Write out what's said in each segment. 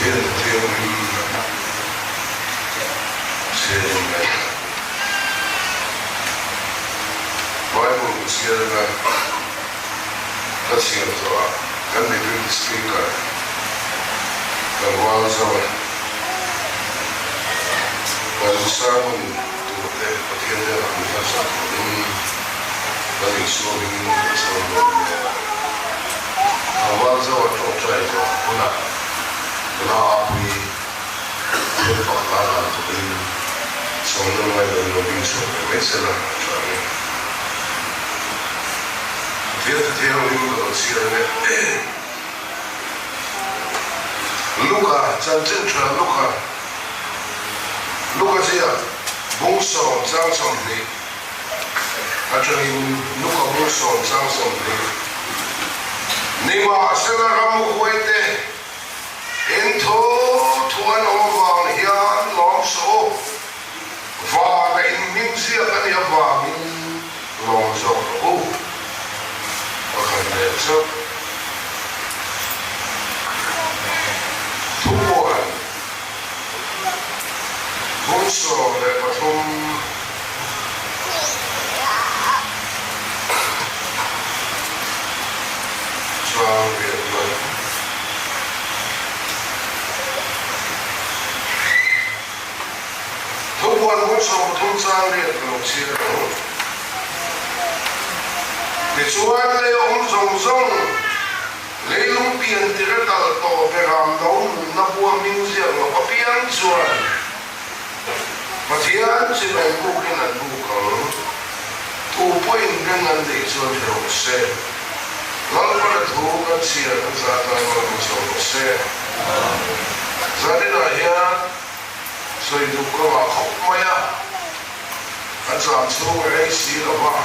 Pathian Thianghlim chhiarin ngaihthla. Bible ka chhiar anga ka chhiar zawhah kan Deputy Speaker kan rual zo a, kan sermon turte Pathian hnenah min hlansak turin kan Isua hmingin kan sawi dawn nia. Tlangval zo a tawngtai zawh hunah nula apui thil fak hla dan turin sawmna ngai lo in lo ding chhuak ve mai sela a tha ang e. Pathian thu thianghlim ka lo chhiar ang e. Luka chanchin tha Luka Luka ziak bung sawm chang 20 atangin Luka bung sawm chang 20 Nimahsela ramhuaite in thu thu an awm avang hian lawm suh u, vana in hming ziak a nih avangin lawm zawk rawh u. Pakhat leh chauh thupuan bung 13. Chang riatna. Thupuan bung 13 chang riat ka lo chhiar ang. Tichuan lei awm zawng zawng, leilung pian tir a kal tawh beram no nunna bua hming ziak loh apiang chuan, Pathian chibai bukin an buk ang. Tu pawhin beng an neih chuan hre rawh se. Lalpana thu kan chhiar kan zah tan mal min chho rawh se. Zaninah hian sawi duh ka ngah khawp mai a, kan zam chhung a rei si lo va.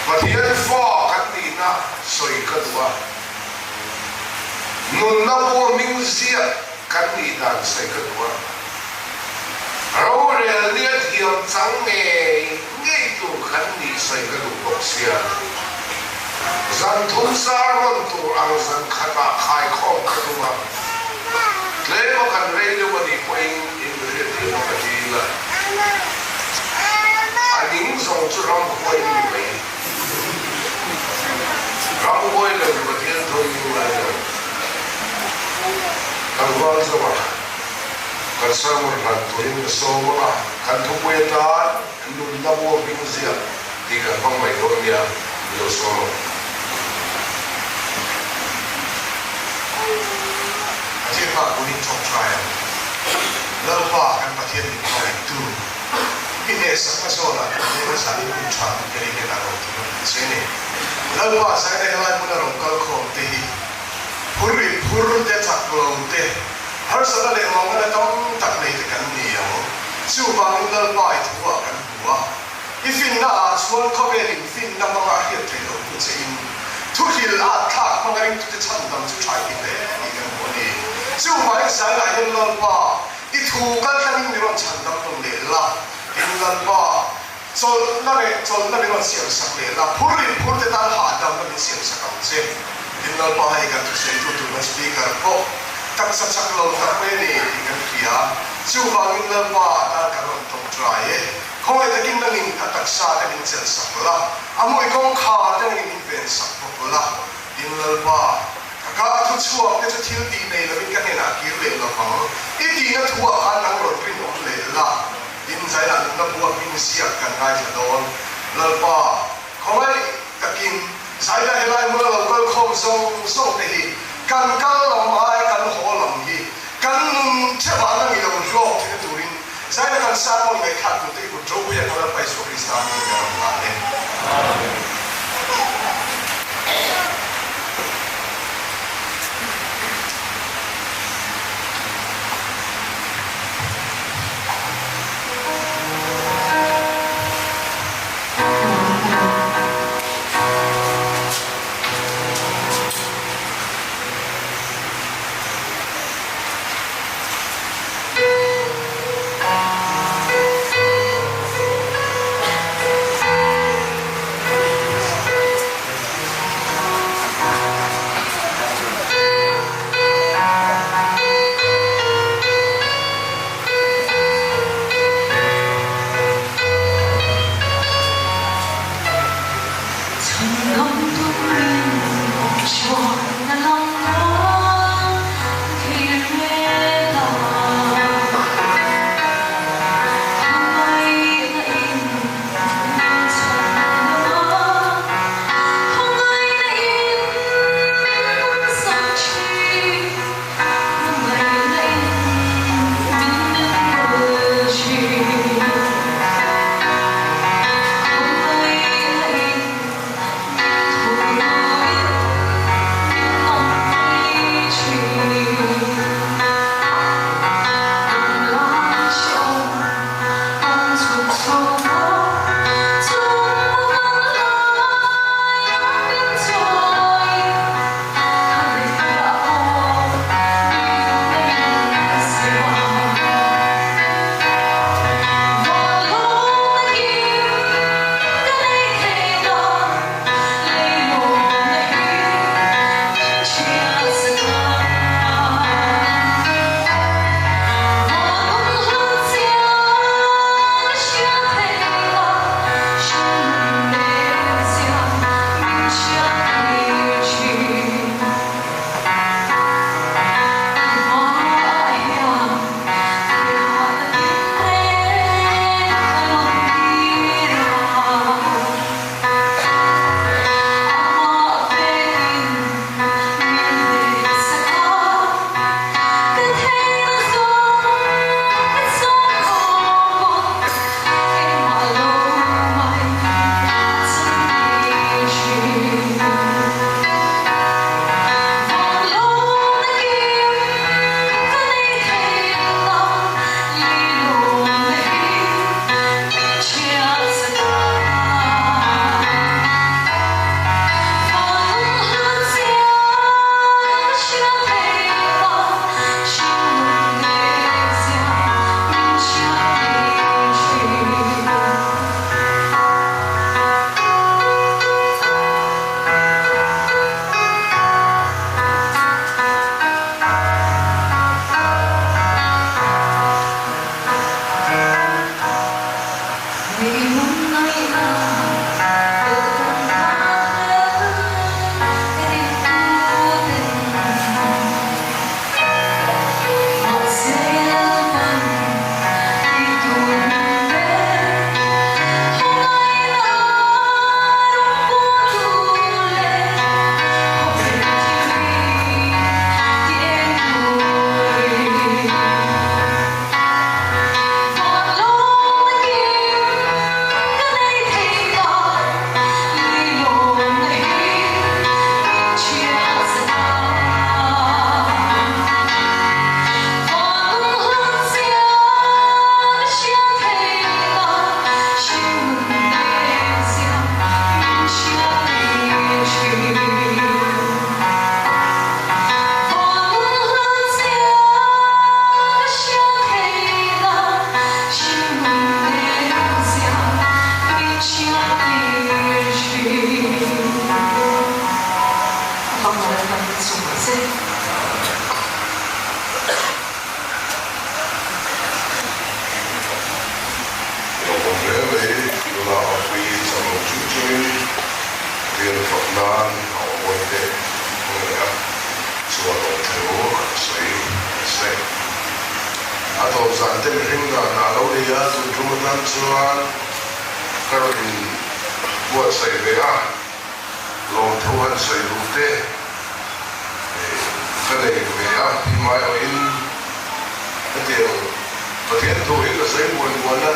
Pathian fa kan nihna sawi ka duh a. Nunna bua hming ziak kan nih dan sawi ka duh a. Rorel nia thiam chang ngei ngei tur kan nih sawi ka duh bawk sia. Zan thum sermon tur ang zan khatah khaikhawm ka tum a. Tlema kan rei deuh a nih pawhin in hriatthiamna ka dil a. A ning zawng chu ramhuai ni mai. Ramhuai lo Pathian thawi ning lai lo. Kan rual zo a, kan sermon hlan turin ka sawm ang a, kan thupui atan nunna bua hming ziak tih kan hmang mai dawn nia, mi lo sawm ang. Pathian pa kunin tawngtai ang. Lalpa kan Pathian min hmangaihtu. I hnehsakna zawnah kan hnena zanin hun tha min pe hian a rawn ti rawn che ni. Lalpa zaina helai hmuna rawn kal khawm te hi phur ri phur te chak lo te, harsatna leh mangana tam tak nei te kan ni ang. Chuvangin Lalpa i thu ah kan hmu a, i finna ah chuan khawvelin finna hmanga a hriat theih loh hnu che in thuhril at thlak hmanga ringtute chhandam chu tha i ti hle tih kan hmu a ni. Chuvangin zainah hian Lalpa I thu kal tlangin mi rawn chhan dam rawn leh la, tin Lalpa, chawlhna leh chawlhna min rawn siam sak leh la, phur in phur te tan hahdamna min siam sak ang che. Tin Lalpa, hei kan thusawitu tur kan speaker pawh taksa chak lo tak mai a ni tih kan hria. Chuvangin Lalpa tan kan rawn tawngtai e. Khawngaih takin nangin a taksa te min chelh sak la, a hmui kawngkhar te nangin min ven sak bawk la. Tin Lalpa, Ka ka thu chhuak te chu thil tih nei lovin ka hnenah a kir leh lo vang. I tihna thuah khan nang rawn rinawm leh la, tin zainah nunna bua hming ziak kan ngaithla dawn. Lalpa, khawngaih takin zaina helai hmuna lo kal khawm zawng zawng te hi kan kal lam ai kan haw lam hi kan nun theuhah nang i lo hlawk theihna turin zaina kan sermon ngaihthlak tur te i kut ropui a ka Lalpa Isua Krista hmingin ka rawn hlan e. Amen. Lawmawm hle mai, nula Apuii chak lo chung chungin rian fak nan a awm awi te hmang leh a, chuan awm theu an sawi an sawi. A tawp zan te mihring dan ah lo nei a, tun tum atan chuan ka rawn in buatsaih ve a, lawmthu han sawi duh te ka nei ve a, ti mai awhin hetiang Pathian thu hi ka sawi buan buan a,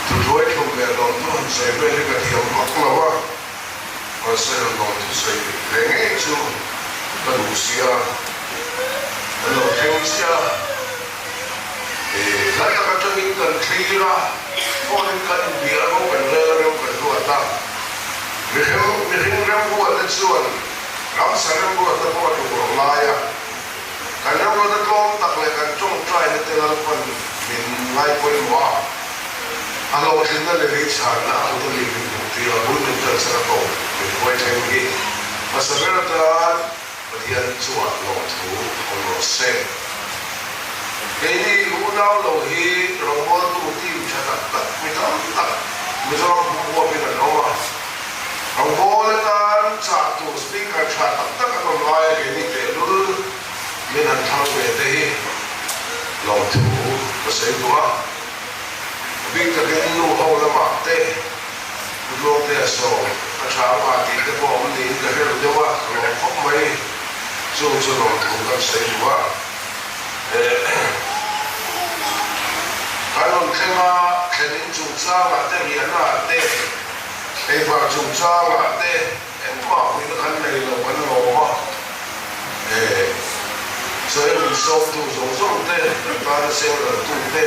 thuthuai thlum leh lawmthu han sawi vel hi ka thiam vak lo a, mahse han lawmthu sawi ve ngei chu ka duh sia, an lo thleng chiah a, hla tak atangin kan thlir a, phone in kan inbia a, ro kan rel a, rem kan ruat a, mihring mihring remruatna chuan ramsa remruatna pawh a tluk loh lai a. Kan ramruatna tlawm tak leh kan tawngtaina te Lalpan min ngaipawimawh a, a hlawhtlinna leh leichhanna a kut a mi min hmuh tir a, bul min tan chhan a tawp min huai thleng hi hmasa ber atan Pathian chungah lawmthu awm rawh se. Keini unau lo hi rawngbawltu team tha tak tak mi tam tak Mizoram pum huapin an awm a. takin nu ho lamah te Pu Tluangtea sawm a tha anga tih te pawh awm niin ka hre ru deuh a, ka lawm khawp mai. Chung chu lawmthu kan sawi duh a. Kan rawn thleng a, thlen in chungchangah te, riahnaah te, eibar chungchangah te engmah puihna kan nei lo, kan lawm a. Sawi min sawmtu zawng zawng te, kan tana seng raltu te,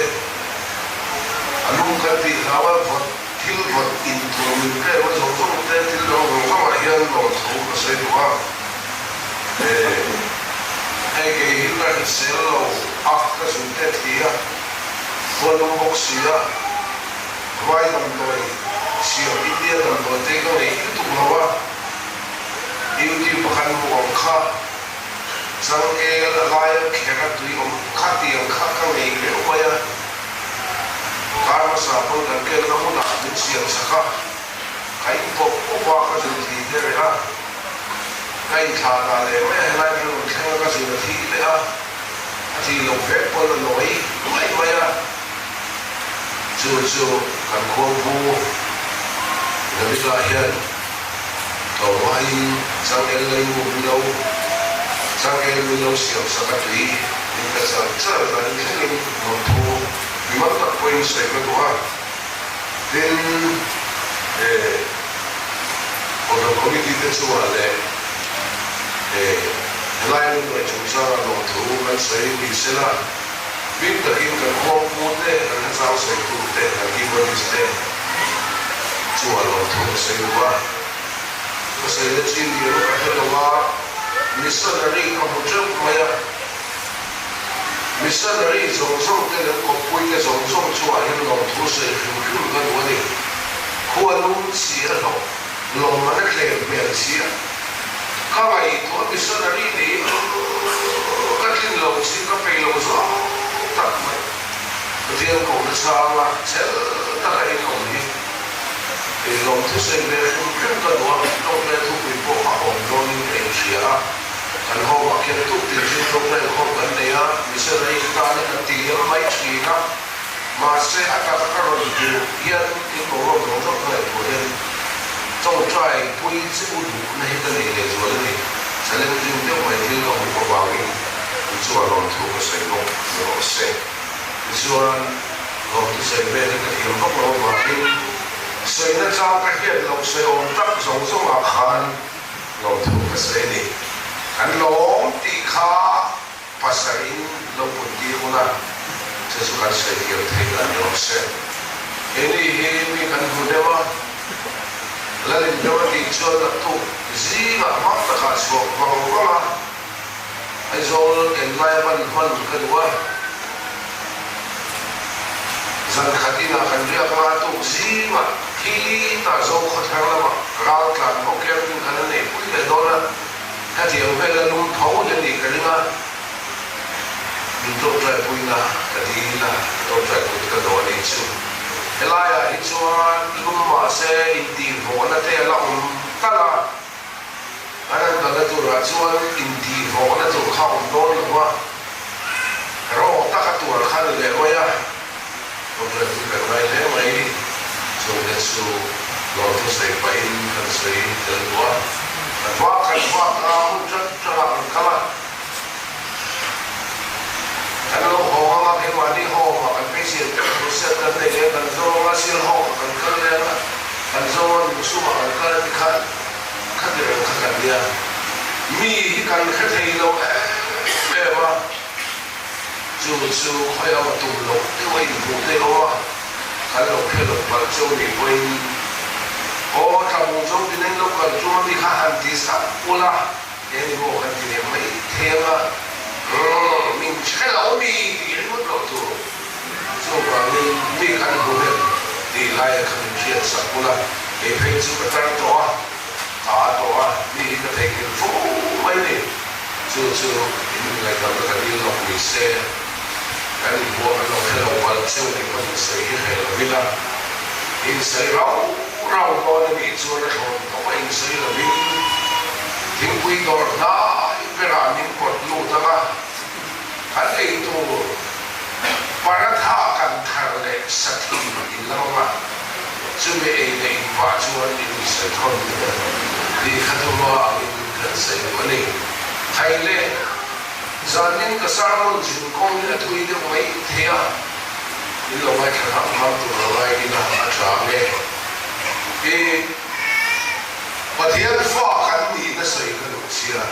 a lung kan tih hlau a, vawt thil vawt intur min pek na zawng zawng te, thil dang zawng zawngah hian lawmthu ka sawi duh a. Hei kei hi ka hrisel lo a, ka zun te thi a, khuan lum bawk si a, vai damdawi siam India damdawi te ka ngeih lutuk lo a, duty pakhat hmuh ang kha changel a laia kher a tui awm kha tiang kha ka ngeih reuh mai a, kar hmasa pawn kan kelna hmunah min siam sak a, ka in pawp pawp a, ka zun thi te reh a. Ka inthlah dah leh mai a, helai hmun rawn thleng a ka zun a thi leh a, a thi loh vek pawn a nawi mai mai a, chu chu kan khuangpu Davida hian tlawmngaiin changel leimu min lo changel min lo siam sak a tui min pe char char dan thlengin lawmthu mimal tak pawhin sawi ka duh a, tin eh. Kohhran Committee te chungah leh helai lungngaih chungchanga lawmthu kan sawi ni sela, bik takin kan khuangpu te, kan hachang sawitu te, kan keyboardist te chungah lawmthu ka sawi duh a. Ka sawina chi ni emaw ka hre lo a, missionary ka hmu teuh mai a. Missionary zawng zawng te leh kawppui te zawng zawng chungah hian lawmthu sawi hrim hrim ka duh a ni. Khua lum chi a hlawh, lawmman a tlem hmel chi a. Ka ngaihtuah missionary nih ka tlin lo chi ka peih lo zawng tak mai. Pathian kohna changa chel taka in awm hi lawmthu sawi ve hrim hrim ka duh a, tawkle thupui pawh ka hawn dawnin ka inhria a. Kan home-ah khian tuk tin zing tawkle inkhawm kan nei a, missionary te tana kan ti liam mai thin a. Mahse, a taka ka rawn hmuh hian in boruak zawng zawng ka ngaihtuah hian tawngtai pui che u duhna hi ka nei leh zual a ni. Challenging deuh mai thil ka hmuh avangin i chuan lawmthu ka sawi bawk ni rawh se. Tichuan, lawmthu sawi vel hi ka thiam vak lo avangin sawina chang ka hriat loh sawi awm tak zawng zawngah khan lawmthu ka sawi a ni. Kan lawm tih kha Pasarih lo put tir ula, chu chu kan sawi thiam theih dan ni rawh se. Keini hi mi kan hmu deuh a, Lalin deuh a tih chuan naktuk zingah hmang takah chhuak vang vang a, Aizawl enlai hman hman ka duh a, zan khat inah kan riak anga a tuk zingah khi tah zo khawthar lamah ral tlan ho camping khan a nei pui leh dawn a. Hetiang vela lung tho hi a nih ka ring a, min tawngtai puina ka dil a, ka tawngtai kut ka dawh a nih chu. Helaiah hi chuan lum mahse intihvawhna te a la awm tal a, kan han kalna turah chuan intihvawhna tur kha a awm dawn lo va, rawng taka tuar kha a ni leh mai a, tawngtai pui kan ngai hle mai. Chungte chu lawmthu sawi pahin kan sawi tel duh a. Kan vak kan vak a, hmun ṭang ṭangah kan kal a. Kan lo haw ang a, keimahni hawngah kan beisei ang teuh tur siat kan nei leh a, kan zawng a, sial hawngah kan kal leh ang a, kan zawng a, lungsumah kan kal a ti khan khati reng kha kan nia. Mi hi kan hre thei lo em em a, chu chu khawi ho tum loh deuh a inhmuh te awm a, kan lo hre lo palh chu nih pawhin aw tlabung chu ti nen lo kal tum a mi kha han ti sak ula he ni maw kan ti leh mai thei anga umm min hre lo mi tih ringawt loh tur chuvangin mi kan hmu em tih laia kha min hriat sak ula kei phei chu ka tar tawh a ka a tawh a mi hi ka theihnghilh fo mai ni chu chu in ngaihtuahna ka dil lawk ni se. Kan inbuah kan lo hre lo palh cheu tih pawh insawi hi hreh lo ila, insawi rau rau dawn a nih chuan a thlawn tawp a insawi lovin thingpui dawr hnai berah min pawt lut ang a, kan ei tur Paratha kan thar leh sathi in la awm a, chumi ei leh in pah chuan in sawi thawn nia tih kha tuma angin kan sawi duh a ni. Thai le, zanin ka sermon zin kawng hi a thui deuh mai thei a, in lo ngaithla hram hram tur a ngai ila a tha ang e. I Pathian fa kan nihna sawi ka duh sia.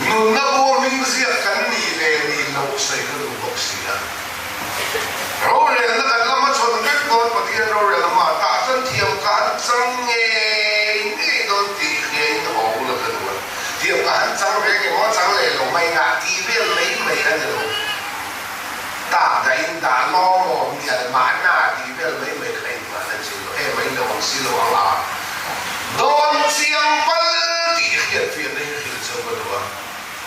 Nunna bawr hming ziak kan nih ve nih loh sawi ka duh bawk si a. Rorelna kan la hmachhawn vek dawn Pathian rorel hma tah chuan thiam ka han chang ngei ngei dawn tih hria in haw ula ka duh a. Thiam ka han chang ve nge maw chang leh lo mai ngah tih vel mai mai a ni lo. Tak dah in dah law maw mial mahna tih vel mai mai kha in mahna chin lo em a in lo awm si lo ang a. Dawn chiang pal tih hriatfiahna hi hrilh chauh ka duh a,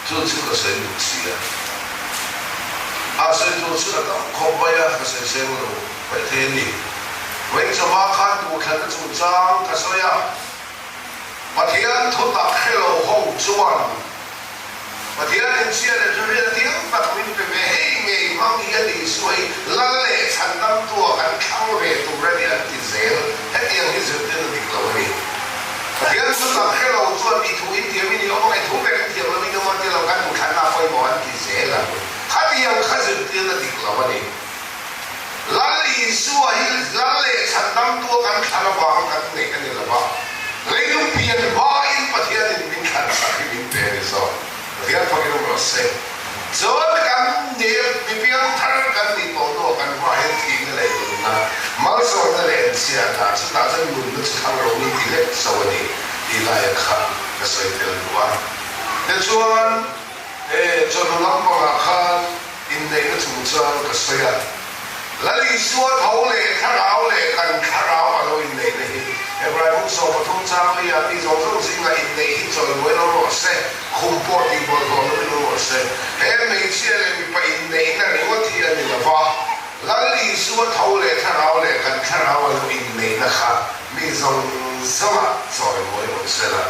chu chu ka sawi duh si a. A sawi tur chu a tam khawp mai a, ka sawi seng lo maithei a ni. Vawichawma khan duhthlanna chungchang ka sawi a, Pathian thutak hre lo ho chuan Pathian inchhia leh hre thiam tak min pe ve hei ngei hmang hi a ni suai lal leh chhandamtua kan thlang ve tur a ni an ti zel. Hetiang hi zirtir a dik lo a ni. Pathian chu tak hre lo chuan i thu in thiam i ni awm ang e, thu vek in thiam lo in awm ang ti lo kan duhthlanna a pawimawh an ti zel ang. Khatiang kha zirtir a dik lo a ni. Lal Isua hi lal leh chhandamtua kan thlan avanga kan neih a ni lo va, leilung pian hmain Pathianin min thlan sak hi min pe a ni zawk. Pathian fakin awm rawh se. Chuan kan nih mi piangthar kan nih tawh hnuah kan hmaah hian thihna leh nunna, malsawmna leh enchhiatna, chutah chuan nunna chu thlang ro ni ti lek zo a ni tih laia kha ka sawi tel duh a. Tichuan, he chawhnu lampangah khan Inneihna chungchang ka sawi a, Lal Isua tho leh thlarau leh kan thlarau a lo inneihna hi Hebrai buk 13 chang lia mi zawng zawng zinga inneih hi chawimawi lo rawh se, khum pawh tih bawlhhlawh lovin lo rawh se. He hmeichhia leh mipa inneihna ringawt hi a ni lo va, Lal Isua tho leh thlarau leh kan thlarau a lo inneihna kha mi zawng zawngah chawimawi awm se la.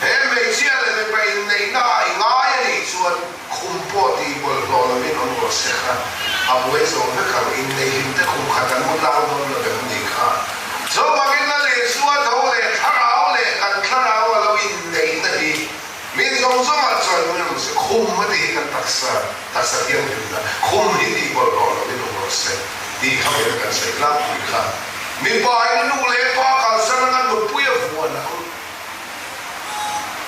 He hmeichhia leh mipa inneihna ah i ngai a nih chuan, Khum pawh tih bawlhhlawh lovin awm rawh se kha a buai zo vek ang, innei hlim te khum khat an mu tlang dawn lo vek ni kha. Chuvangin Lal Isua tho leh thlarau leh kan thlarau a lo inneihna hi mi zawng zawngah chuan min rawn se, khum a tih hi kan taksa, taksa thianghlimna, khum hi tih bawlhhlawh lovin awm rawh se tih kha min kan sawi tlangpui kha. Mipa in nu leh pa kalsan anga nupui a vuan ang.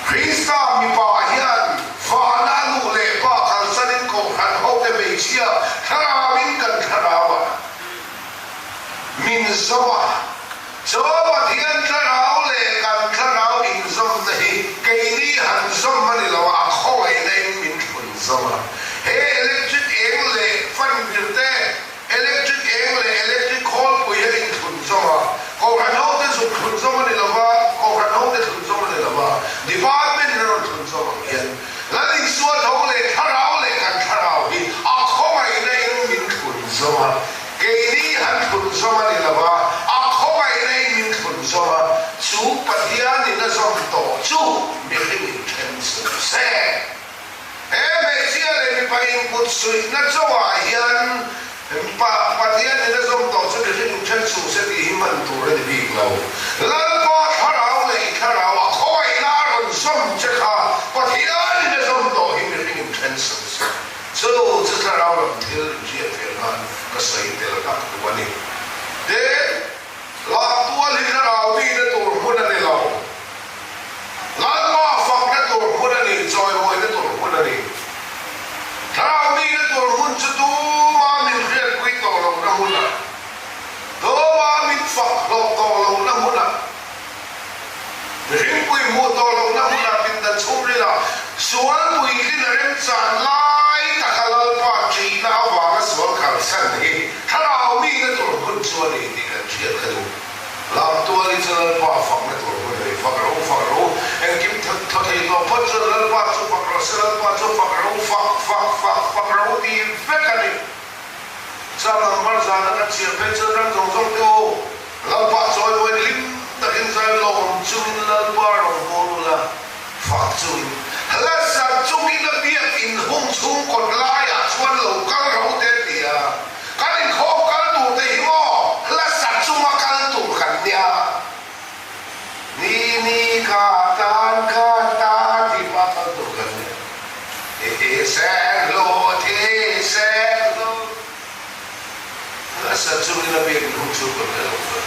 Krista mipa hian vana a nu leh pa kalsanin kohhran hote hmeichhia thlarauin kan thlarau a min zawm a, chaw Pathian thlarau leh kan thlarau inzawmna hi keini han zawm a ni lo a, a khawngaihna in min thlun zawm a. He electric eng leh fan vir te, Electric eng leh electric khawlpui hi a inthlun zawm a, Kohhran hote zuk thlun zawm a ni lo va, Kohhran hote thlun zawm a ni lo va, Department in a rawn thlun zawm ang hian Lal Isua tho leh thlarau leh kan thlarau hi a khawngaihna in min thlun zawm a, keini han thlun zawm a ni lo va, a khawngaihna in min thlun zawm a, chu Pathian in a zawm tawh chu mihring in then suh se. He hmeichhia leh mipa inkut suihna chauhah hian pa Pathian in a zawm tawh chu mihring in then suh se tih hi man tur a ni bik lo. Lalpa thlarau leh i thlarau a khawngaihna a rawn zawm che kha Pathian in a zawm tawh hi mihring in then suh se. Chu chu thlarau lam thil inhriat fel nan ka sawi tel tak duh a ni. Tin, Lamtual hi thlarau mihna tur hmun a ni lo. Lalpa fakna tur hmun a ni, chawimawina tur hmun a ni. Thlarau mihna tur hmun chu tuma min hriatpui tawh lohna hmunah, tuma min fak hlawh tawh lohna hmunah, mihringpui hmuh tawh lohna hmunah pindan chhungrila sual puitlin a remchan lai taka Lalpa ṭihna avanga sual kalsan hi thlarau mihna tur hmun chu a ni tih kan hriat kha duh. Lamtual hi chu Lalpa fakna tur hun a ni. Fak ro, fak ro, engkim thaw thei tawh phawt chuan Lalpa chu fak rawh se, Lalpa chu fak ro, fak, fak, fak, fak ro tih vek a ni. Chang number zana kan chhiar phei chuan ram zawng zawng te u, Lalpa chawimawi hlim takin zai lawm chungin Lalpa rawn haw ula, fak chungin, hla sat chungin a biak inhung chhung kawt laiah chuan lo kal ro te a ti a. Ka tan ka ta tih pah kal tur kan ni. Thisen hlu, thisen hlu. A sa chungin a biak hun chu kan hre lo kha.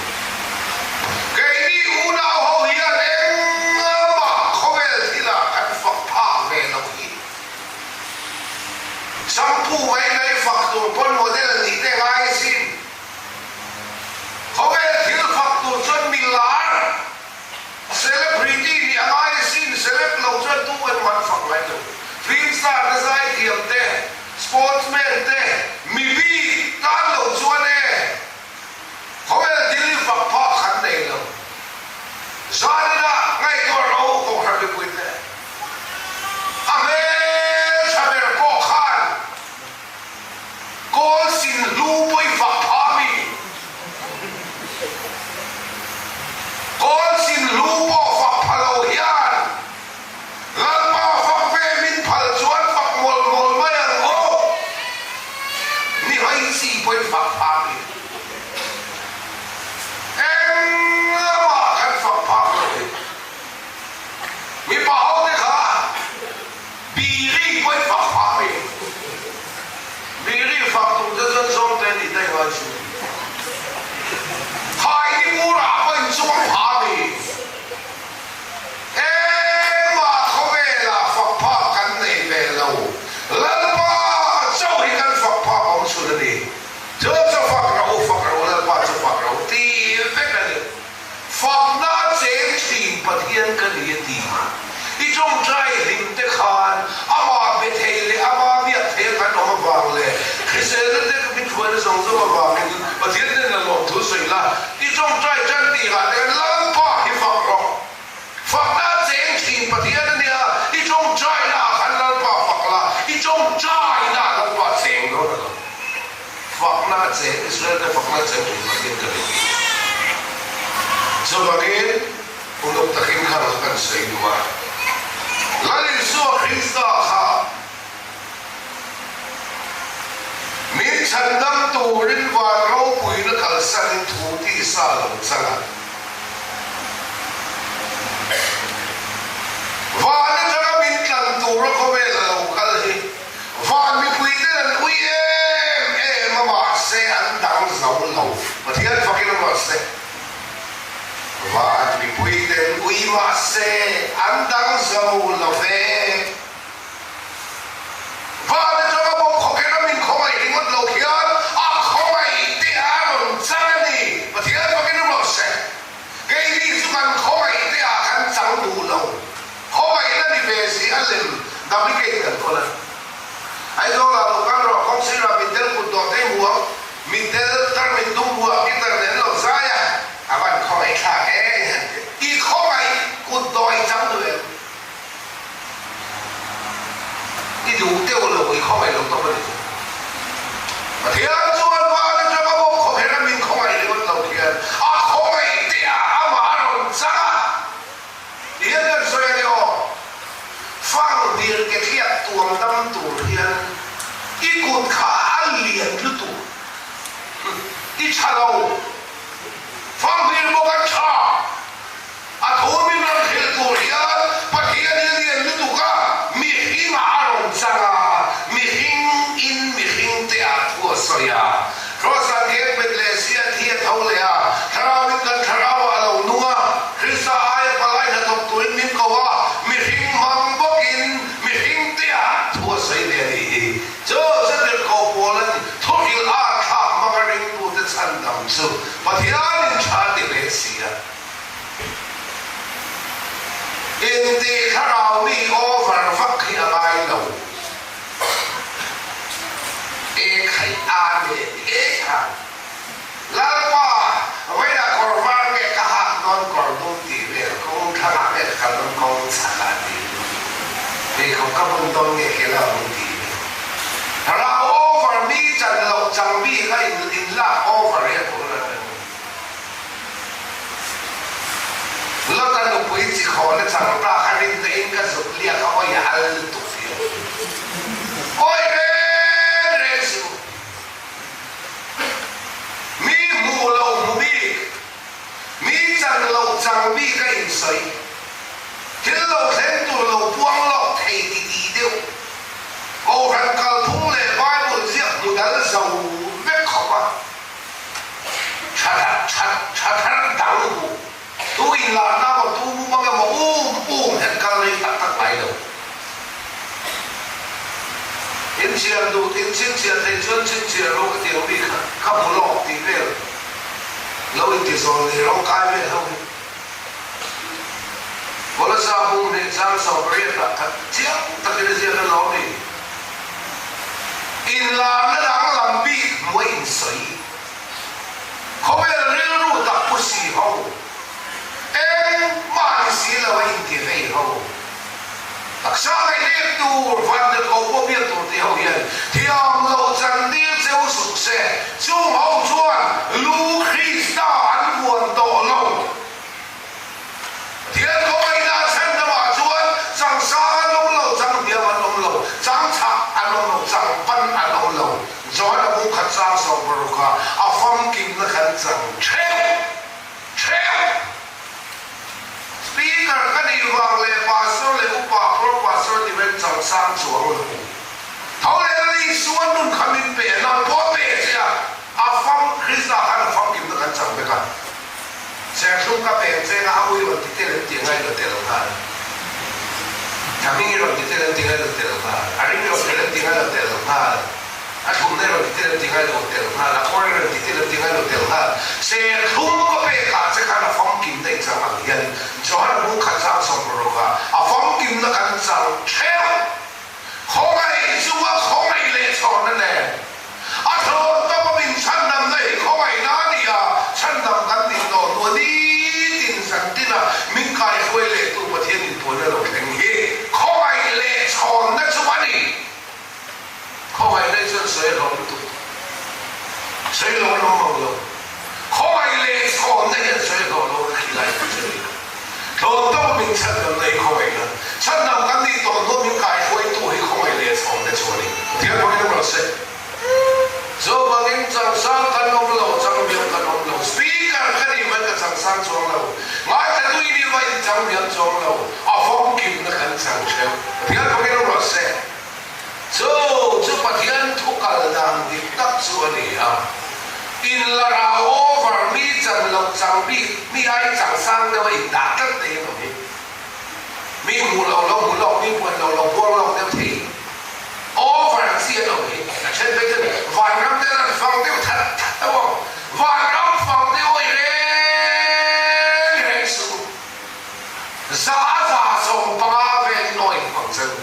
Keini unau ho hian engmah khawvel thilah kan fak phak ve lo hi. Shampoo mai mai fak tur pawn model nih te ngai sin. Khawvel thil fak tur chuan mi lar, celebrity nih a ngai sin, celeb lo chuan tu engmah an fak ngai lo. Film star te zaithiam te, sportsman te, mi bik tan lo chuan e khawvel thil hi fak phak khan nei lo. Zaninah ngaihtuah ro Kohhran mipui te a hmeltha ber pawh khan Kawl sin hlu pawi fak pha mi? Kawl sin hlu pawh fak pha lo hian Lalpa fak ve min phal chuan fak mawl mawl mai ang aw. Ni hai chi pawi fak pha mi? Englamah kan fak phak lo hi. Mipa ho te kha Biri pawi fak phah mi. Biri fak tur te chuan zawng te nih daih ngai chu. Thai ni bur ah pawh in chuang phah mi. Engmah khawvel ah fak phak kan nei ve lo. Lalpa chauh hi kan fak phak awm chhun a ni. Chu chu fak ro fak ro Lalpa chu fak ro ti vek a ni. Fakna a cheng thin Pathian ka ni a ti. I tawngtai hlim te khan amah be thei leh ama biak thei a kan awm avang leh hriselna te ka min hruaina zawng zawng avangin Pathian nen a lawmthu sawi la. I tawngtai tan tihah te khan Lalpa hi fak rawh. Fakna a cheng thin Pathian a nia, i tawngtaina ah khan Lalpa fak la, i tawngtaina ah Lalpa cheng dawn a lo. Fakna a cheng, Israel te fakna a cheng thin Pathian ka ni. Chuvangin, uluk takin kha rawh kan sawi duh a. Lal Isua Krista kha min chhandam turin van ropuina kalsanin thu tisa lo chang a. Van atanga min tlan tura khawvel a lo kal hi van mipuiten an ui em em a mahse an dang zo lo. Pathian fakin a mahse van mipuiten ui mahse an dang zo lo ve. Van atanga bawk khawkher a min khawngaih ringawt lo hian a khawngaih te a rawn chang a ni. Pathian fakin rawh se. Keini chu kan khawngaih te ah kan chang duh lo. Khawngaihna ni ve si a lem duplicate kan kawl a. Aizawl ah lo kal rawh, kawng sirah mitdel kut dawh te hmu ang, mitdel tarmit dum hmu ah guitar nen lo zai a, a van khawngaih thlak e han ti. I khawngaih kut dawh i chang duh em? I duh deuh lo, i khawngaih lo tawp a ni chu. Pathian chuan van atanga bawk khawkher a min khawngaih ringawt lo khian a khawngaih teh ah amah a rawn chang a. Ti hian kan sawi a ni aw. Fang dir ke thliak tuam dam tur hian i kut kha a lian lutuk. I tha lo. Fang dir bawk a tha. A thu min rawn hrilh tur hian Pathian hi lian lutuk a, mihring ah a rawn chang a, mihring in mihring te ah thu a sawi a. Kross-ah kek bet leh si a thi a tho leh a, Thlarau in kan thlarau ah a lo nung a, Krista aia palai hnathawk turin min ko a, mihring hmang bawk in mihring te ah thu a sawi ve a nih hi. Chu chu tirhkoh pawl an thu hrilh a thlak hmang a ringtute chhandam chu Pathian in tha ti hle si a. Inti thlarau mi over vak hi a ngai lo. E khaih a nen e kha. Lalpa, vawiinah kawr var nge ka hak dawn kawr dum tih vel kawng thlangah nge ka kal dawn kawng chhakah tih vel pheikhawk ka bun dawn nge ke la bun tih vel thlarau over mi chan loh chang mi kha in lak over hi a tul a ni. Lota nupui chi khawna chang ta kha rin te in ka zuk liak a awi a al lutuk hian awi reng reng suh. Mi hmuh lo hmu bik, mi chan lo chang bik a insawi. zo vek khawp a, tha tha tha thar dang hu tu inlarna emaw tu mumang emaw um um hian kal rei tak tak ngai lo. Inchhiar duh in chhinchhiah theih chuan chhinchhiah rawh ka ti ang mi kha ka hmu lawk tih vel lo inti zawl nei rawng kai vel ho hi. Kolasa bung hnih chang 18 ah khat chiang takin a ziak a lawm ni. Inlarna danglam bik hmuh a insawi. Khawvel rilru tak pu si ho, engmah ni si lo a inti vei ho. Taksa ngaihlek tur, vandat ko pawh biak tur tih ho hian thiam lo chantir cheu suh se, chung ho chuan lu Krista an vuan tawh lo. Pathian kawngaihnaa chhan lamah chuan chang sang an awm lo, chang hniam an awm lo, chang chhah an awm lo, chang pan an awm lo. Johana bung khat chang 16 a a famkimna khan chang theuh theuh. Speaker ka nih vang leh Pastor leh Upa Pro Pastor ti ven chang sang chuang lo. Tho leh Lal Isua nun kha min pe a, nang pawh a pe che a, a fam Krista khan a famkimna kan chang vek a. Serthlum ka peng cheng a, a ui rawn ti tel em tih ngai lo tel nghal. Thlaming i rawn ti tel em tih ngai lo tel nghal. A ring rawn tel em tih ngai lo tel nghal. A thlumna i rawn ti tel em tih ngai lo tel nghal. A kawr i rawn ti tel em tih ngai lo tel nghal. Serthlum ka pekah che khan a famkimna i chang ang hian Johana bung khat chang 16 a, a famkimna kan chang theuh. Khawngaih chunga khawngaih leh chhawnna nen a thlawn tawp a min chhandamna hi khawngaihna a ni a, chhandam kan nih tawh hnu a nitin zan tina min kaihruai lehtu Pathian inpuanna lo thleng hi khawngaih leh chhawnna chu a ni. Khawngaihna hi chuan sawi a hlawm lutuk, sawi lo an awm mang lo. Khawngaih leh chhawnna hian sawi a hlawh lo ka khilai tih chu a ni. Thlawn tawp a min chhandamna hi khawngaihna, chhandam kan nih tawh hnu a min kaihruaitu hi khawngaih leh chhawnna chu a ni. Pathian hmangin awm rawh se. Chuvangin changsang kan awm lo, changbiam kan awm lo. Speaker ka nih mai ka changsang chuang lo, ngaithla tui nih mai in changbiam chuang lo, a famkimna kan chang theuh. Pathian hmangin awm rawh se. Chu chu Pathian thu kal dan dik tak chu a ni a, in la rau over mi chan loh chang bik mi ai chang sang deuh a in dah tlat thei a ni. Mi hmuh loh lo hmu lawk, mi puan loh lo puang lawk deuh thei over chi a lo hi. A then phei chuan vanram te an fang deuh that that deuh ang, vanram fang deuh awi reng reng suh u. 100% vel in awi hmang che u.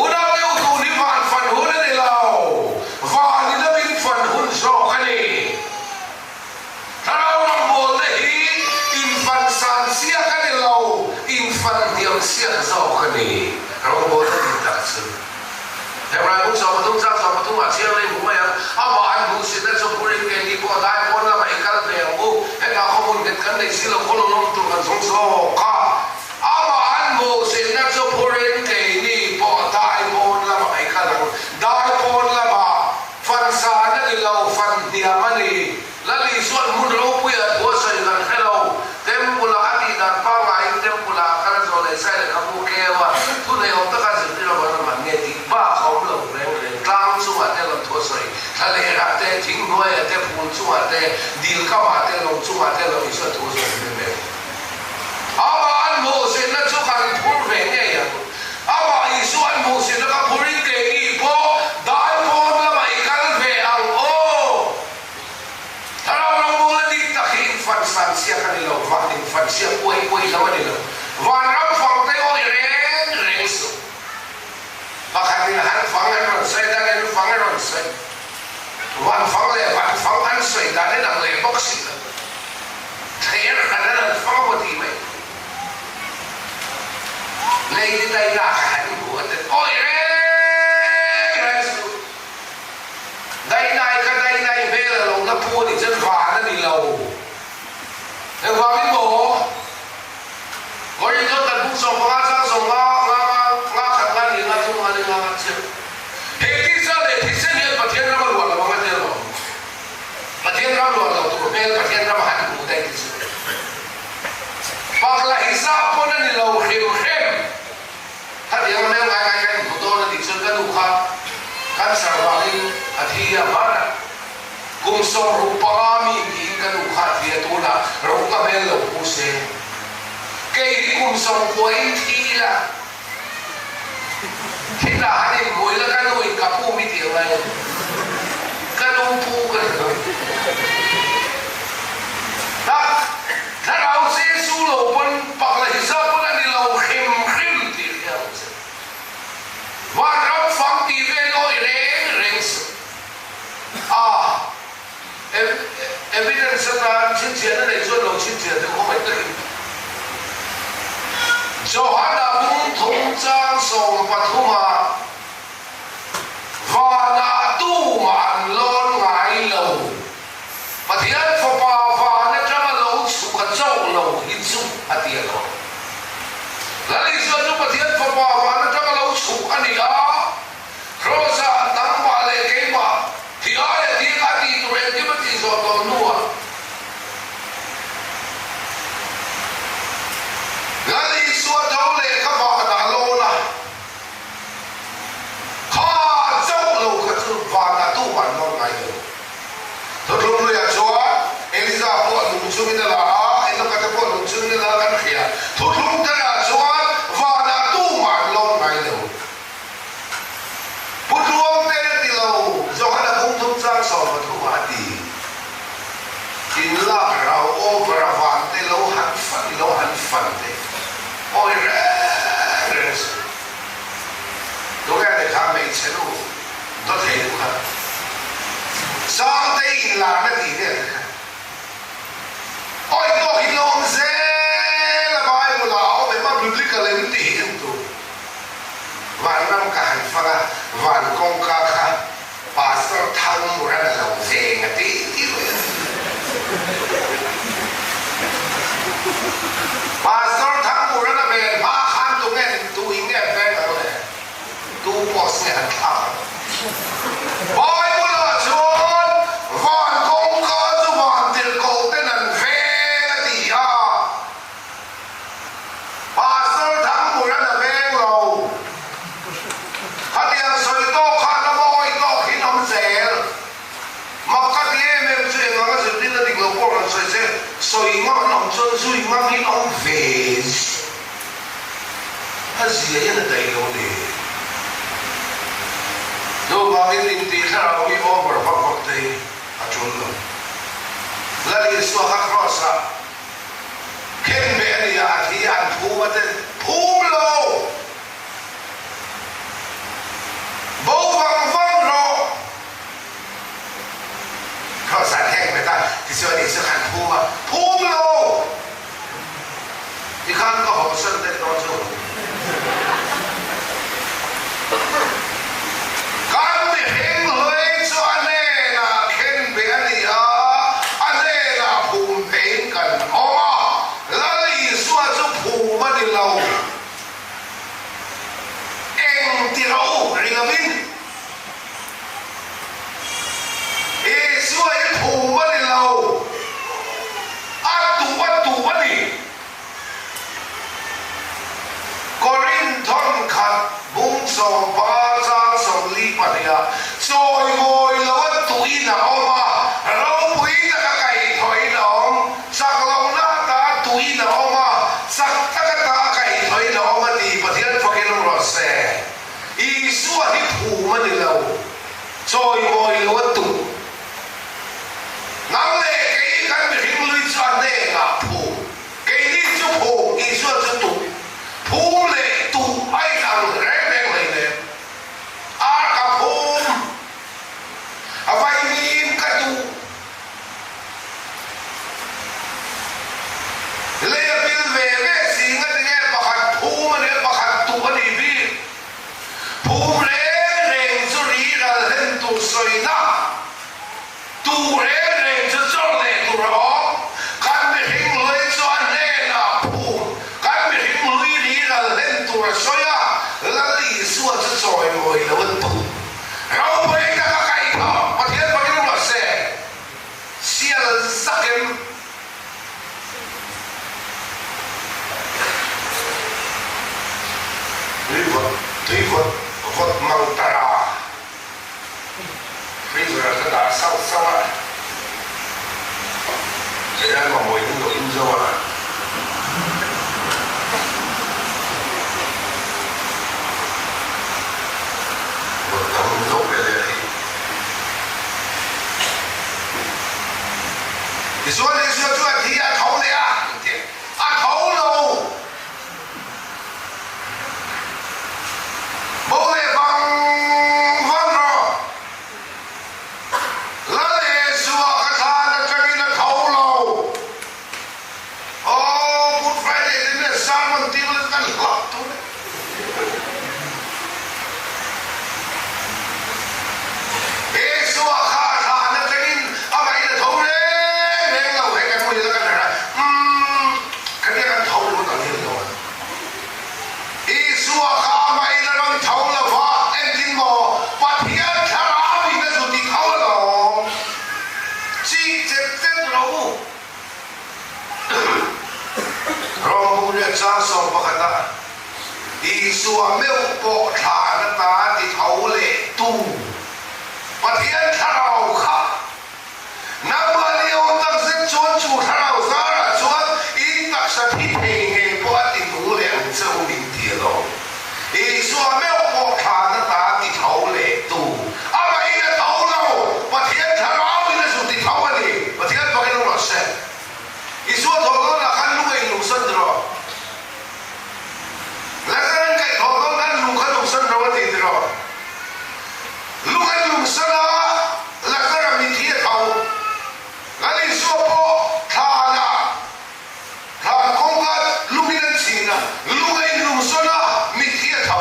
Unau deuh duh hi van fan hun a ni lo, van in a min fan hun zawk a ni. Thlarau rawngbawlna hi infan san siak a ni lo, infan hniam siak zawk a ni. Rawngbawlna dik tak chu Hebrai bung 13 chang 13 ah chiang lei hmu mai ang. Amah an hmuhsitna chu phurin keini pawh dai pawn lamah i kal ve ang u, hetah khawhmun nghet kan nei si lo, khaw lawm tur kan zawng zawk a. Amah an hmuhsitna chu phurin keini pawh dai pawn lamah i kal ang. Dai pawn lamah fansan a ni lo, fan hniam a ni. Lal Isua'n hmun ropuia thu a sawi kan hre lo. Temple-ah a tih dan pangaiin Temple-ah a kal a zawh leh sai lehkhabu keu a, thu nei awm taka zirtir a van a man nge tih bak a awm lo reng reng. Tlang chungah te lam thu a sawi, thlalerah te, thing hnuaiah te, phul chungah te, dil kamah te, lawng chungah te lam Isua thu a sawi reng reng. Amah an hmuhsitna chu kan phur ve ngei ang. Amah Isua an hmuhsitna ka phurin keini pawh dai pawn lamah i kal ve ang aw. Thlarau rawngbawla dik tak hi infan san siak a ni lo, van infan siak uai uai lo a ni lo. Vanram fang te awi reng reng suh. Pakhatin han fang an rawn sawi, dangin fang a rawn sawi. Van fang leh van fang an sawi dan in ang leh bawk si lo. Thler khat an an fang maw tih mai. Lady Daina kha han hmu a ten awi reng reng suh. Dainai kha Dainai hmel a lo la pu a nih chuan van a ni lo. Engvangin maw? Vawiin chuan kan bung 15 chang 50 nga nga nga khat nga ni nga thum nga li nga nga chiah. He tisa leh thisen hian Pathian ram a luah lo ang a tia lo. Pathian ram luah lo tur hmel Pathian ram a han hmu daih te chu Pakla hi zah pawn a ni lo hrim hrim. Khatiang hmel ngai ngai kan inhmu dawn a tih chuan ka nu kha cancer vangin a thi. Kum 65 mi niin ka nu kha a thi a, tunah ro ka hmel lo pu se. Kei hi kum 90 in thi ila, khitah han inhmu ila ka nu in ka pu mi tih angai a ni. Ka nu pu ka ni dawn. Tak, thlarau Jesu lo pawn pakla hi zau pawn a ni lo hrim hrim tih hria ang che. Vanram fang tih vel awi reng reng suh. A evidence atan chhinchhiahna nei chuan lo chhinchhiah deuh khaw mai takin Johana bung thum chang 13 ah vanah tumah an lawn ngai lo. Pathian Fapa van atanga lo chhuk a chauh lo hi chu a ti a lo. Lal Isua chu Pathian Fapa van atanga lo chhuk a ni a, Kraws-ah nangmah leh keimah thi aia ding a tih tur engkim a tih zawh tawh hnuah Lal Isua tho leh kha vanah lawn a, kha chauh lo kha chu vanah tumah an lawn ngai lo. Thuthlung hluiah chuan Eliza pawh nung chungin a la a, Enoka te pawh nung chungin a la kan hria. Thuthlung tharah chuan vanah tumah an lawn ngai lo. Pu Tluangte a ti lo, Johana bung thum chang 13 ah a ti. In lak rau over a van te lo han fan lo han fan te awi reng reng suh. Tunge ni kha hmeichhe nu dawthei nu kha Sangtei in larna tih vel te kha awi tawk in lo awm zel a Bible ah a awm em a biblical em tih hi en tur. Vanram ka han fang a, van kawngka kha Pastor Thangmuran a lo veng a ti ti mai a. Pastor Thangmuran a ven hma khan tu nge tu in nge veng ang le? Tu post nge han thlak ang? Bible ah chuan van kawngka chu van tirhkoh ten an veng a ti a. Pastor Thangmuran a veng lo. Khatiang sawi tawk khan a mawi tawk hi awm zel. Mak ka ti em em chu eng anga zirtir a dik lo pawh rawn sawi se, sawi ngam an awm chuan zui ngam hi awm ve a zia hian a daih lo ni. Chuvangin intih thlarau hi over vak vak te hi a tul lo. Lal Isua kha Kraws-ah Khenbeh a ni a, a thi an phum a te phum lo. Bo vang vang rawh. Kraws an heng bet a, tichuan Isua khan phum a, phum lo. Tikhan ka hawsan daih dawn chu. Kan mihring hlui chu a hnenah khenbeh a ni a, a hnenah phum pheiin kan awm a, Lal Isua chu phum a ni lo. Eng ti rawh u ri lovin Isua hi phum a ni lo, a tuh a tuh a ni. Korinthon khat bung 15 chang 42 ah chawimawi lo a tuhin a awm a, ropui taka kaihthawhin a awm, chak lohna ata tuhin a awm a, chak taka ta kaihthawhin a awm a ti Pathian fakin awm rawh se. Isua hi phum a ni lo, chawimawi lo a tuh. Nang leh kei kan mihring lui chu a hnenah phum, keini chu phum, Isua chu tuh. Phum leh tuh a inang reng reng hleinem. Ar ka phum, a vaimim ka tuh. Lei a pil ve ve si ngatinge pakhat phum a nia pakhat tuh a nih bik. Phum reng reng chu ri ral hlen tur sawina, tuh reng reng chu chawr leh tur a awm. Kan mihring lui chu a hnenah phum, kan mihring lui ri ral hlen tur a sawi a, Lal Isua chu chawimawi lo an tuh. Ropui taka kaihthawh Pathian pakin ruah se, sial zakin. Tuivawt tuivawt vawt mang tara freezer ah ka dah sauh sauh a. hian mamawh in lo in zo a. Rawn dang lo ve leh hi. Tichuan Isua chu a thi a tho leh a, engtin? A tho lo. Bo leh vang vang rawh. Lal Isua ka thlan atangin a tho lo. Aw, Good Friday te nen sermon tir la chu kan hlauh tur e. Isua kha a thlan atangin amahin a tho reng reng lo. Hei kan hmuh ila kan harh a, umm, khania kan tho ringawt ang hi a ni lo a. Isua kha amahin a rawn tho lo va, engtin maw Pathian thlarau in a zu ti tho alawm. Chik chet chet rawh u. Rawng buk leh chang 11 ah Isua meuh pawh thlan ata ti tho leh tu Pathian thlarau kha nangmah ni awm tak zet chuan chu thlarau zarah chuan in taksa thi thei ngei pawh a ti nung leh ang che u min ti alawm. Isua meuh pawh thlan ata ti tho leh tu amahin a tho lo, Pathian thlarau in a zu ti tho a ni. Pathian pakin a rawn se. Isua thawh dawnah khan lung a inlungsan rawh. Lazaran kaih thawh dawn khan lung kha lungsan ro a ti tiraw? Lung a inlungsan a, Lazara mithi a tho. Lal Isua pawh thlanah Thlan kawngka lungin an chhin a, lung a inlungsawn a, mitthi a tho.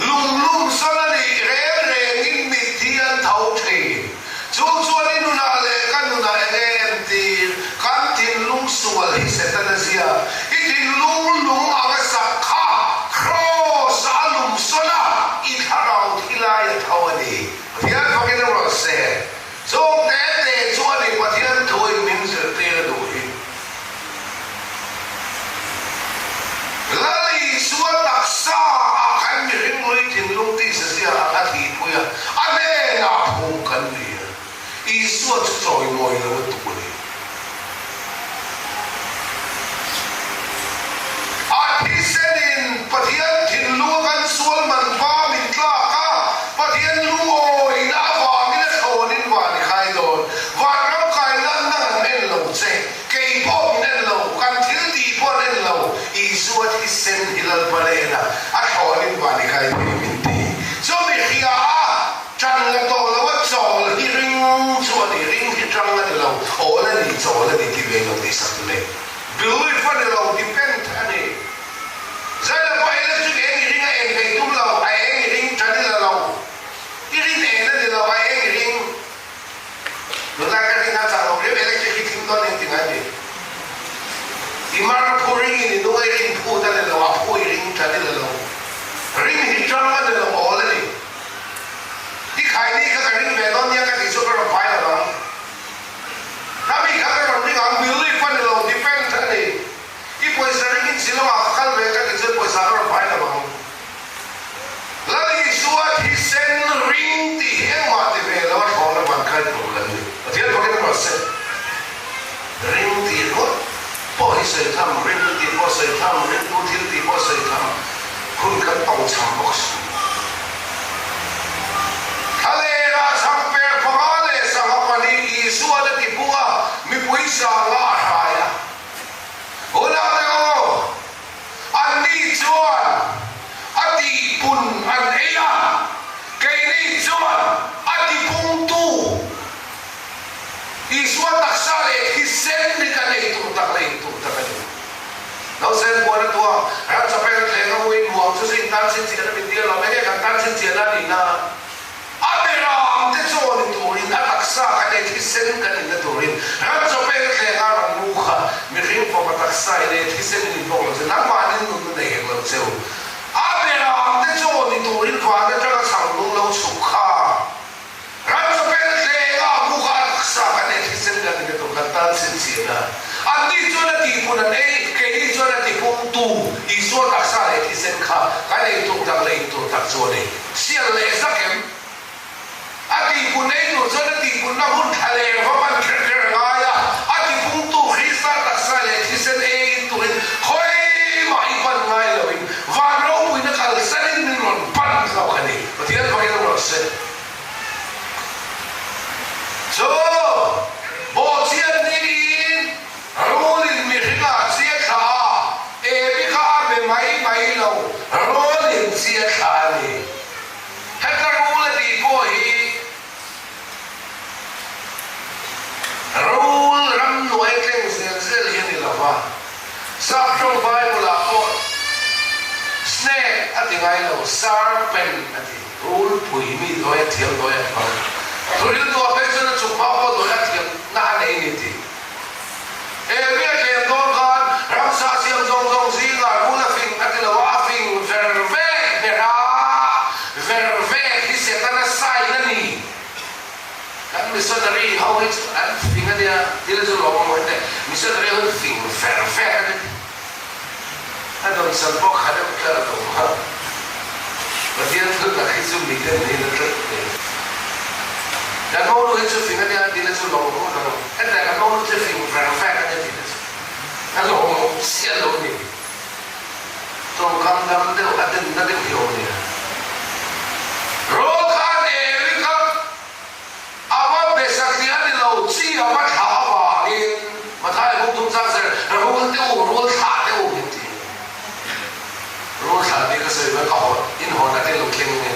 Lung lungsawn a nih reng rengin mitthi an tho thin. Chu chuan i nunah leh ka nunah eng em tir kan thinlung sual hi Setana zia. I thinlung lung anga sak kha Kraws a lungsawn a, i thlarau thi lai a tho a ni. Pathian fakin a rawn se. Chung te te chuan i Pathian thuin min zirtir a duh hi. Lal Isua taksa ah khan mihring lui thinlung tisa zia ang a thihpui a, a hnenah phum kan ni a. Isua chu chawimawi lo a tuk a ni. A thisenin Pathian thinlunga kan sual man va min tlak a, Pathian lungawina avangin a thlawnin van i khai dawn. Vanram kai nan nang an en lo che, kei pawh min en lo, kan thil tih pawh an en lo, Isua thisen hi Lalpa nena a thlawnin van i kai thei min ti. Chumi hria a Ṭan la tawh lo a chawl hi ring chu a ni, ring hi ṭang a ni lo, awl a ni, chawl a ni ti ve lo tih sak le. Belief a ni lo, depend a ni. Zaila pawh electric eng i ring a eng thei tum lo, a eng i ring ṭan i la lo. I rin en a ni lo, a eng i ring. Tunlai ka rin a chak lo riau, electric hi thim dawn eng ti ngai mi. I mar phu ring in i nung a i rin phut a ni lo, a phu i ring ṭan i la lo. Rin hi ṭang a ni lo, awl a ni. I khaini kha ka ring ve dawn nia ka tih chu ka rawn pai lo ang. Khami kha ka rawn ring ang, belief a ni lo, depend a ni. I pawisa ringin Shillong ah ka kal ve ka tih chuan pawisa ka rawn pai lo ang. Lal Isua thisen ring tih hi engmah ti ve lo a thlawhna van kai tur kan ni. Pathian fakin a rawn se. Ring tih ringawt pawh hi sawi tham, ring tih pawh sawi tham, ringtu thil tih pawh sawi tham, hun kan tawng cham bawk si. Thlalera chhangper panga leh sangha pahnih Isuan a ti pung a, mipui sanga a hrai a. Unau te aw, anni chuan a tihpun an ei a, keini chuan a tipungtu Isua taksa leh thisen hi kan ei tur tak leh in tur tak a ni. Nausen puan a tuang, ram chapel a thleng a uin muang chu zing tan chin chian a min tir lo, enge kan tan chin chian a nihna? A beram te chaw ni turin a taksa kan ei thisen kan inna turin ram chapel a thleng a ram mu kha mihring fapa taksa in ei thisen in inbawk lo che, nangmahnin nunna nei hek lo cheu. A beram te chaw ni turin van atanga chhang lung lo chhuk kha. Ram chawpel tleng a mu kha a taksa kan ei thisen kan inna tur kan tan chin chin a. Anni chuan a tihpun an ei, keini chuan a tipungtu Isua taksa leh thisen kha kan ei tur tak leh in tur tak chu a ni. Sial leh zak em? A tihpun ei tur chuan a tihpunna hun thla leh va hman kher kher a ngai a, a tipungtu Saptawng Bible-ah pawh snake a ti ngai lo, serpent a ti. Rulpui mi dawi a thiam dawi a hmang. Thuriltuah phei chuan a chung hma pawh dawi a thiam na a nei ni ti. He mi a thlem dawn khan ramsa siam zawng zawng zingah rul a fing a ti lo a, a fing ver vek ber a, ver vek hi Setana sign a ni. Kan missionary ho hi chu an fing a nia, thil chu lawm awm awm teh, missionary ho hi fing ver vek a ni. A dawnsan pawh kha deuh tlat a awm a, Pathian thiltak hi chu miten niin a tlat teh. Kan monu hi chu fing a nia, tih na chu lawm awm lo. Hetiang kan monu chu fing ver vek a nia tih na chu a lawm awm chiah lo a ni. Tawngkam dam deuh a denna deuh hi a awm nia. Rawlkhan Eri kha A va be satliah ni lo chi a va thlah avangin Mathai buk tum chang zer rul te u, rul thlah te u min ti. Rul thlah tih ka sawi mai ka hawn in hawn a tel lo thleng nge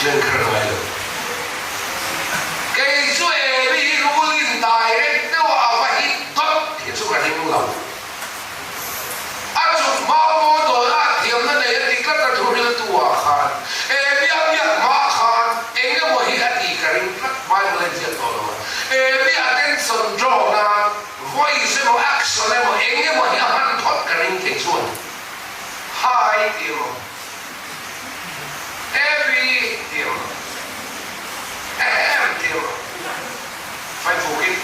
thleng kher ngai lo. Kei chu Eri hi rul in direct deuh a va hit dawt hi chu ka ring lo. A chuk hma pawh dawn a thiamna nei a ti tlat a thuhriltu ah khan e biak biak hma khan eng emaw hi a tih ka ring tlat Bible a inziak tawh lo a e mi attention draw nan voice emaw action emaw eng emaw hi a hman phawt ka ring thei chuan hi tih emaw Abby tih emaw Ahem tih emaw Faifukin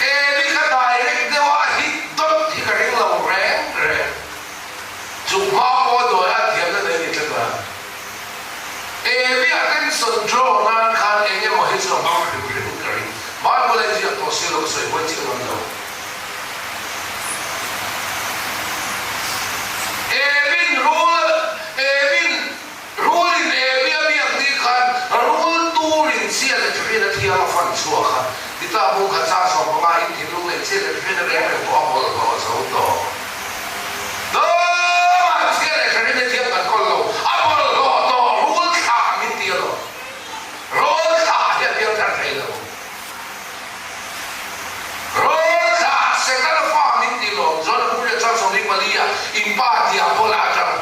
Amy kha direct deuh a hit dawt hi ka ring lo reng reng. Chu hma pawh dawi a thiamna nei ni tlat a. Amy attention draw nan khan eng emaw hi chu a hmang hrim hrim in ka ring. Bible a inziak tawh si lo ka sawi huai chiah ngam lo. Amy-n rul Amy-n Rulin Amy a biak ni khan rul turin chian a ṭhin a thiang a fan chhuak a, tita bu kha char 15 in thinlung leh chian a ṭhin a reng reng pawh a bawlhhlawh zo tawh. Dawmah chian a ṭhin a thiang kan kawl lo, a bawlhhlawh tawh rul thlah min ti alawm. Rul thlah hi a piang thar thei lo. Rul thlah Setana fa min ti lawm, John a bu leh char 24 ah in pa diabola aṭang.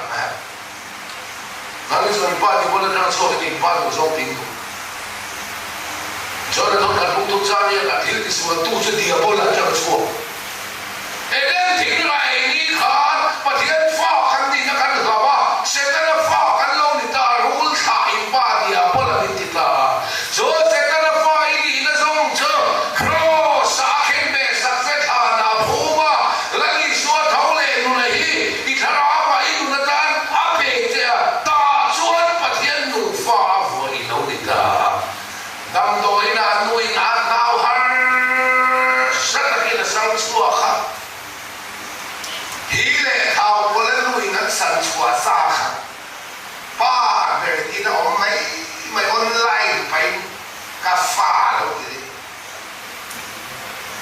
Nang hi chuan i pa ti pawn atang chhuak in i pa duh zawng ting duh. Chuan a thawk khat buk tum chang hian a thil tisual tu chu diabol atang chhuak. Eden thing rai ni khan Pathian fa kan nihna kan hlauh a, Setana fa kan lo ni ta, rul thlah in pa diabol an inti ta a. Chuan Setana fa i nihna zawng chu Kraws ah a khen ve sak che thlan ah a phum a, Lal Isua tho leh nuna hi i thlarau ah i nun atan a pe che a, tah chuan Pathian nufa a vuah i lo ni ta a. Damdawiin ah nuin a nau harsa takin a sang chhuak a, hi leh thau pawl a nuin an san chhuah sa kha pa ber tin a awm mai mai online pahin ka fa lo ti deuh.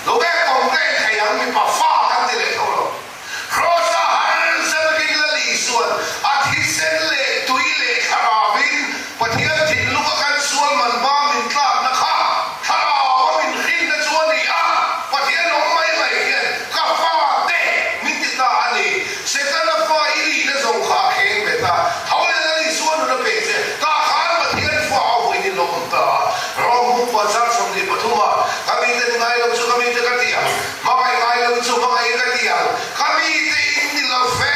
Lo nge complain thei ang mipa fa kan ti leh tho lo. Kraws-a harsa takin Lal Isua'n a thisen leh tui leh thlarauin Pathian thinlung a kan sual man ba min tlakna kha thlarau a min hrinna chu a ni a, Pathian awm mai mai hian ka fa te min ti ta a ni. Setana fa i nihna zawng kha a kheng bet a, tho leh Lal Isua nun a pe che, tah khan Pathian fa a vawiin i lawm ta a. Rom hmungkua char 23 a, Ka mite ni ngai lo chu ka mite ka ti ang, hmangaih ngai lo chu hmangaih ka ti ang, ka mite in ni lo fe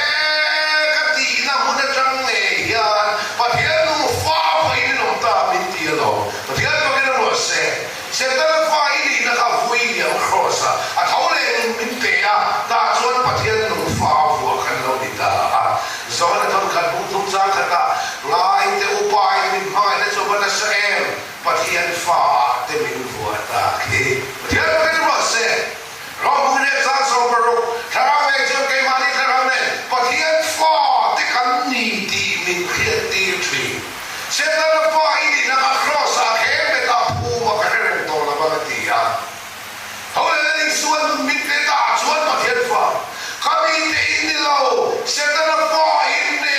ka tihna hmun atang ngei hian Pathian nung fa vawiin i lawm ta min ti alawm. Pathian pakin a ruah se. Setana fa i nihna kha vui liam Kraws a a tho leh nun min pe a, tah chuan Pathian nung fa a vuah khan lo ni ta a. Johana thawn khat bung thum chang khatah, Ngai te upa in min hmangaihna chu a va nasa em, Pathian fa ah te min vuah ta khi. Pathian pakin ruah se, Rawhpui leh chang 16, Thlarau ngei chuan keimahni thlarau nen Pathian fa te kan ni tih min hriat tir thin. Setana fa i nihna kha Kraws ah kheng bet a phum a ka hre reng tawh lo ang a ti a. Tho leh Lal Isua nun min pe ta chuan Pathian fa ka mite in ni lo, Setana fa in ni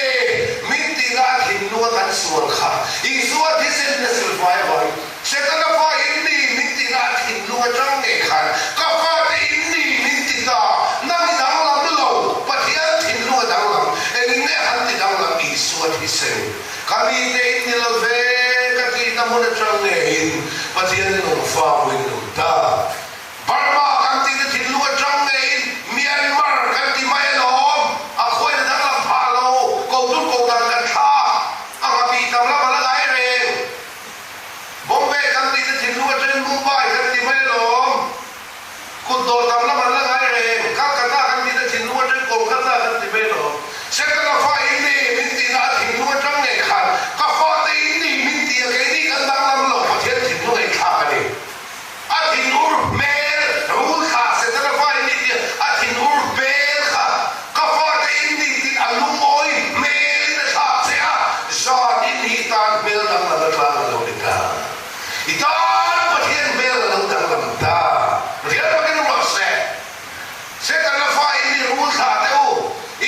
min tihna a thinlung a kan sual kha Isua thisen in a silfai avangin Setana fa in ni min tihna a thinlung atang ngei khan ka fate in. fa pawhin an awm ta. Burma kan tih te thinlung atang ngeiin Myanmar kan ti mai alawm, a khuaina danglam phah lo, ko tur ko dan kan thlak, a nghapih tam lam a la ngai reng. Bombay kan tih te thinlung atangin Mumbai kan ti mai alawm, kut dawr tam lam an la ngai reng. Calcutta kan tih te thinlung atangin Kolkata kan ti mai alawm. Setana fa in ni min tihna a thinlung atang ngei khan ka fate in ni min tih a keini kan danglam lo Pathian thinlung ei thlak a ni. A thinur hmel rul thla Setana fa in ni tih a thinur hmel kha ka fate in ni tih a lungawi hmelin a thlak che a, zan in hi tan hmel danglam atang a lo ni ta. I tan Pathian hmel a lo danglam ta. Pathian pakin ruah se. Setana fa in ni rul thla teh u,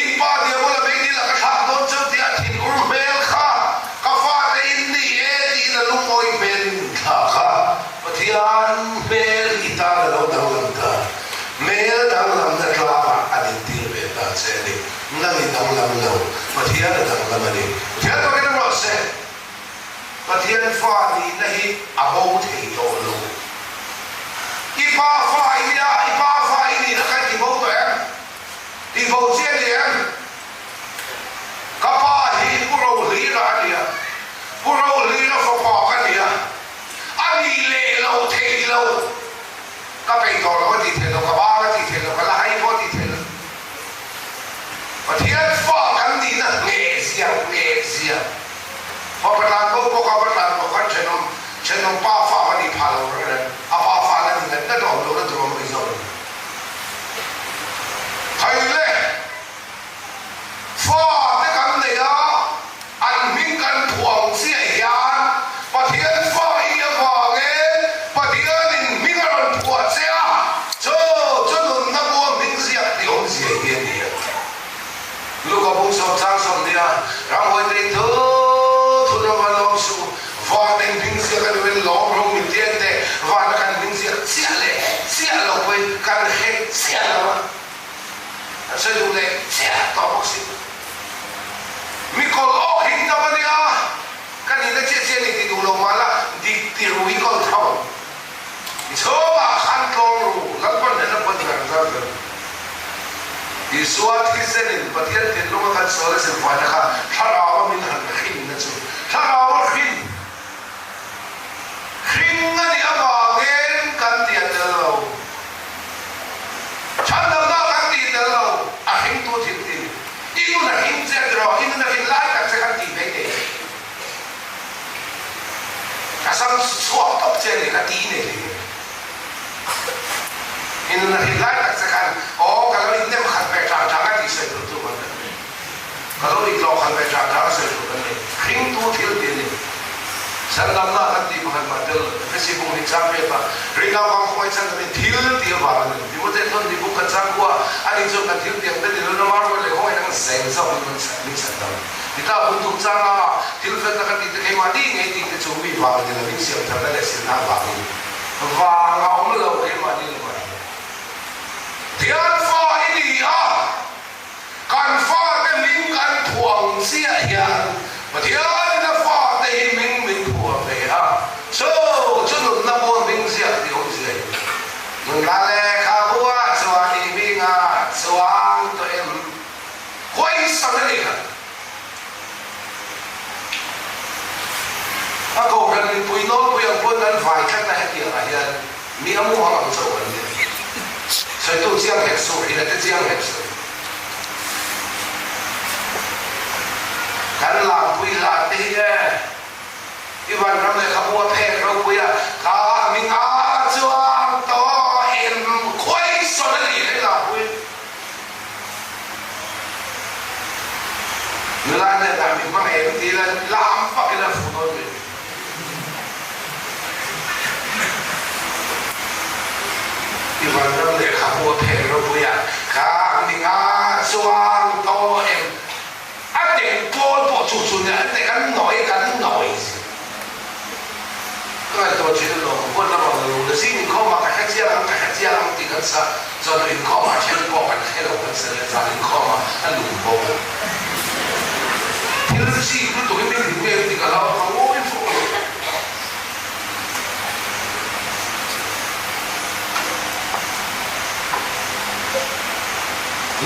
in pa diabola meidil a ka thlak dawn cheu tih a thinur hmel kha ka fate in ni e tiin a lungawi hmel in min thla kha Pathian hmel i tan a lo danglam ta, hmel danglamna tlangah a dintir ve ta che a ni, nang i danglam lo, Pathian a danglam a ni. Pathian pakin a ruah se, Pathian fa nihna hi a bo thei tawh lo. I pa fa i nia, i pa fa i nihna kha i ti bo tawh em? Ti bo chi a ni em? Ka pa hi Pu Rohlira a nia, Pu Rohlira fapa ka nia, a nih leh lo thei lo, ka peih tawh lo a ti thei lo, ka bang a ti thei lo, ka la hai pawh a ti thei lo. Pathian fa kan nihna ngheh zia ngheh zia. Fapa tlan bo pawh kha va tlan pawh khan thenawm thenawm pa fa va nih phah lo reng reng. A pa fa la ni ngat ngat a awm lohna tur awm mai zawk a ni. Thei le fa te kan nei a, an hming kan phuang chiah hian Pathian fa i nih avangin Pathianin hming a rawn phuah che a, chu chu nunna bua hming ziak tih awmzia hi a ni a. Luka bung sawm chang sawm nia ramhuai te in thu thu rawng a lawm suh van eng hming ziak a duhin lawm rawng min ti en teh van a kan hming ziak chiah leh chiah lo pawhin kan hre chiah lo a an sawi duh leh chiah tawh bawk si mi kawl awk hing tam a nia ka nihna chiah chiah ni ti duh lo mah la dik ti ru hi kawl tho ang I chhungah khan tlawm ru, Lalpan hnena pawn zar zar zel. Isua thisenin Pathian thinlunga kan sual a zirfaina kha Thlarau a min han hrinna chu Thlarau a hrin hring a nih avangin kan ti a tel lo. Chhandamna kan ti tel lo, a hringtu thil ti. I nun a hring che tiraw, i nun a hrin lai tak che khan tih mai thei. Ka sam chhuak tawp che ni ka ti nei hle. I nun a hrilh lai tak che khan aw ka lo innem khat ve tang tang a tih sawi tur chu kan nei. Ka lo intlawh khat ve tang tang a sawi tur kan nei. Hringtu thil ti a ni. Sandamna kan tih pakhat mah tel Efesi bung hi chang pek a, Rinau vang khawngaih chhan kan in thil tih avang a ni. Timothea thawn ni bung kan chang khua a nih chuan kan thil tiang te ni lo na mar ruai leh khawngaih ang zel zawk in min chhan dam. Tita hun tum changa thil felna ka tih te keimahni ngei tih te chu mi vang ni lovin siamtharna leh silna avangin vang a awm lo keimahni lamah hian Thian fa i ni a, kan fate hming kan phuang chiah hian Pathianin a fate hi hming min phuah ve a, chu chu nunna pawn hming ziak tih awmzia hi nunna lehkhabu-ah chuan i hmingah chuang tawh em? Huaisan a ni kha. A kohhran mipui nawlpui ang pawn an vai tlat a hetiang ah hian mi a muhang ang chauh an ni. Sawitu chiang hek suh, hrilh te chiang hek suh. Kan lampui hlan te hi e i vanram lehkhabu a phek ropui a, kha minga chuan tawh em khuaisawn a ni hei lampui. Nula hnenah mi hmang em ti ila lam vak ila fu dawn ve. I vanram lehkhabu a phek ropui a, ka minga chuang tawh em? A tek pawl pawh chu chu nia, an tek an nawi kan nawi zia. Ka ngaihtuah thin alawm, huat lamah ka lo la zing inkhawmah ka hre chiang ang, ka hre chiang ang tih kan sa, chuan inkhawmah then pawh kan hre lo kan sa leh zan inkhawmah a lung bawk a. Thil chik lutuk hi min ring em tih ka hlau a, ka ngawi fo lo.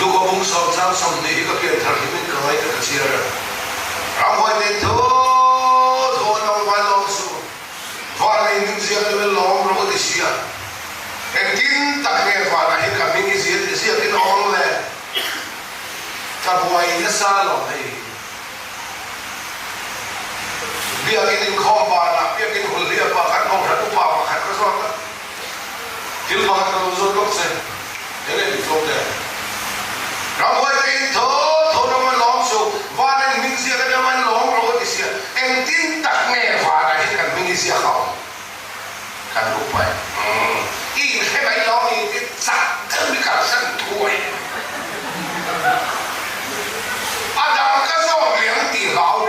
Luka bung sawm chang 20 hi ka pian thar hlimin ka ngaihna ka chhiar a. Ramhuai nen tho tho an awm vai lawm suh. Van ei hming ziak deuhin lawm rawh u ti sia. Engtin tak nge vanah hi ka hming i ziakin awm ang le? Ka buai nasa lo hei. Biakin inkhawm banah biakin hulhliah pa khan kohhran upa pakhat ka zawt a. Thil pakhat ka lo zawt lawk che. Enge min tlawm le? Ramhuai te in tho tho ram a lawm chu vana in hming ziak atang an lawm rawh a ti sia. Engtin tak nge vana hi kan hming i ziak a awm? Kan upa in umm i inhre mai lo ni ti chak deuh i kalsan thuai. A dang ka zawt liam ti hlau.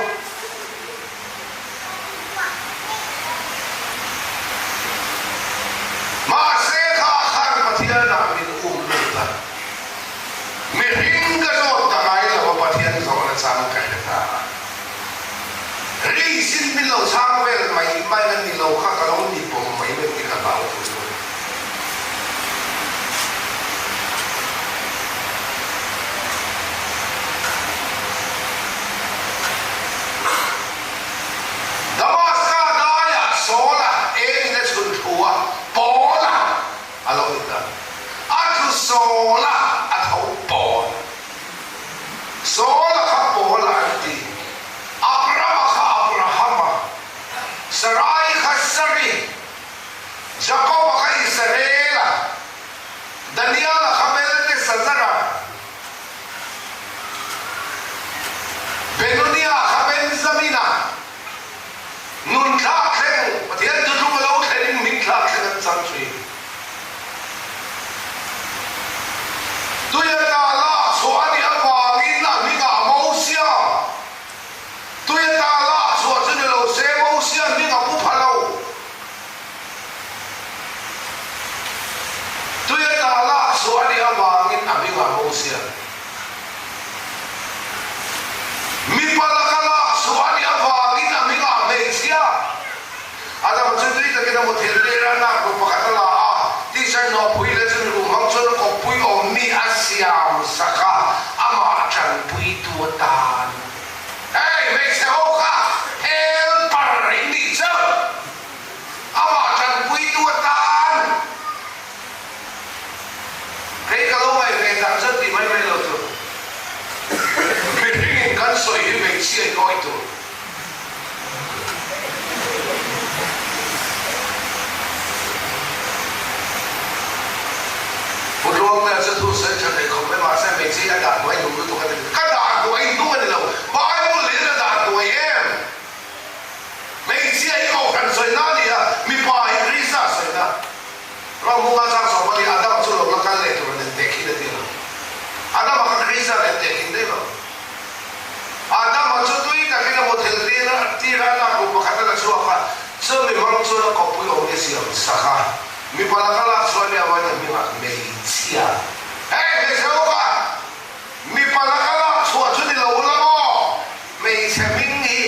Mahse kha khan Pathianah min um lut a, mihring ka zawt ta ngai lo a Pathian zawhna chang ka hre ta a. Risin min lo chhang vel mai mai a ni lo kha ka lo ni pawm mai mai ti ka hlau thung thung. Damaska daiah Saula engin a chhun thu a, Paula a lo ni ta. A tlu Saula a tho Paul. Saula kha Paula an ti. Abrama kha Abrahama. Sarai kha Sari. Jakoba kha Israela. Daniela kha Beltesazara. Benonia kha Benjamina nun thlak thleng Pathian thutlung a lo thlenin hming thlak thleng an chang thin. Tuia ta lak chhuah a nih avangin a hmingah Mosia Tuia ta lak chhuah chu ni lo se Mosia hming a pu pha lo. Tui a ta lak chhuah a nih avangin a hming a Mosia. Mipa laka lak chhuah a nih avangin a hming a hmeichhia. Adama chu tui takin a muthilh tir a, nak ru pakhat a la a, t-shirt hnawhpui leh chumi ru hmang chuan a kawppui awmmi a siam sak a, amah tanpuitu atan. Hei hmeichhe ho kha helper in nih chauh. Amah tanpuitu atan kei ka lo ngaih ve dan chuan tih mai mai lo chu mihringin kan sawi hi hmeichhia in awih tur. Pu Tluangtea chu thu sawi tha thei khawp mai mahse hmeichhia a dah hnuai hnung lutuk a ti. Ka dah hnuai hnung a ni lo, Bible in a dah hnuai em? Hmeichhia hi Kohhran sawina a ni a, mipa hi Krista sawina. Ramhunga chang sawm a ni, Adama chu lo la kal leh tur a nen tehkhin a ti lo. Adama kha Krista nen tehkhin daih lo. Adama chu tui takin a muthilh tir a, tir a lak ru pakhat a la chhuak a, chumi hmang chuan a kawppui awm hi a siam sak a. Mipa laka lak chhuah a nih avangin a hmingah hmeichhia. Hei hmeichhe ho kha! Mipa laka lak chhuah chu ni lo la maw? Hmeichhe hming hi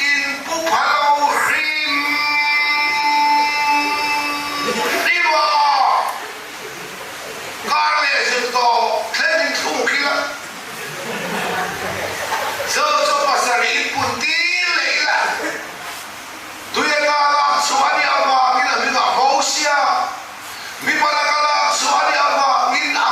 in pu pha lo hrim hrim a, kar leh zir tawh thlen in thluk ila, zo chu pasarih in pun tir leh ila, tui ata lak chhuah a nih avangin a hmingah Mosia, mipa laka lak chhuah a nih avangin a.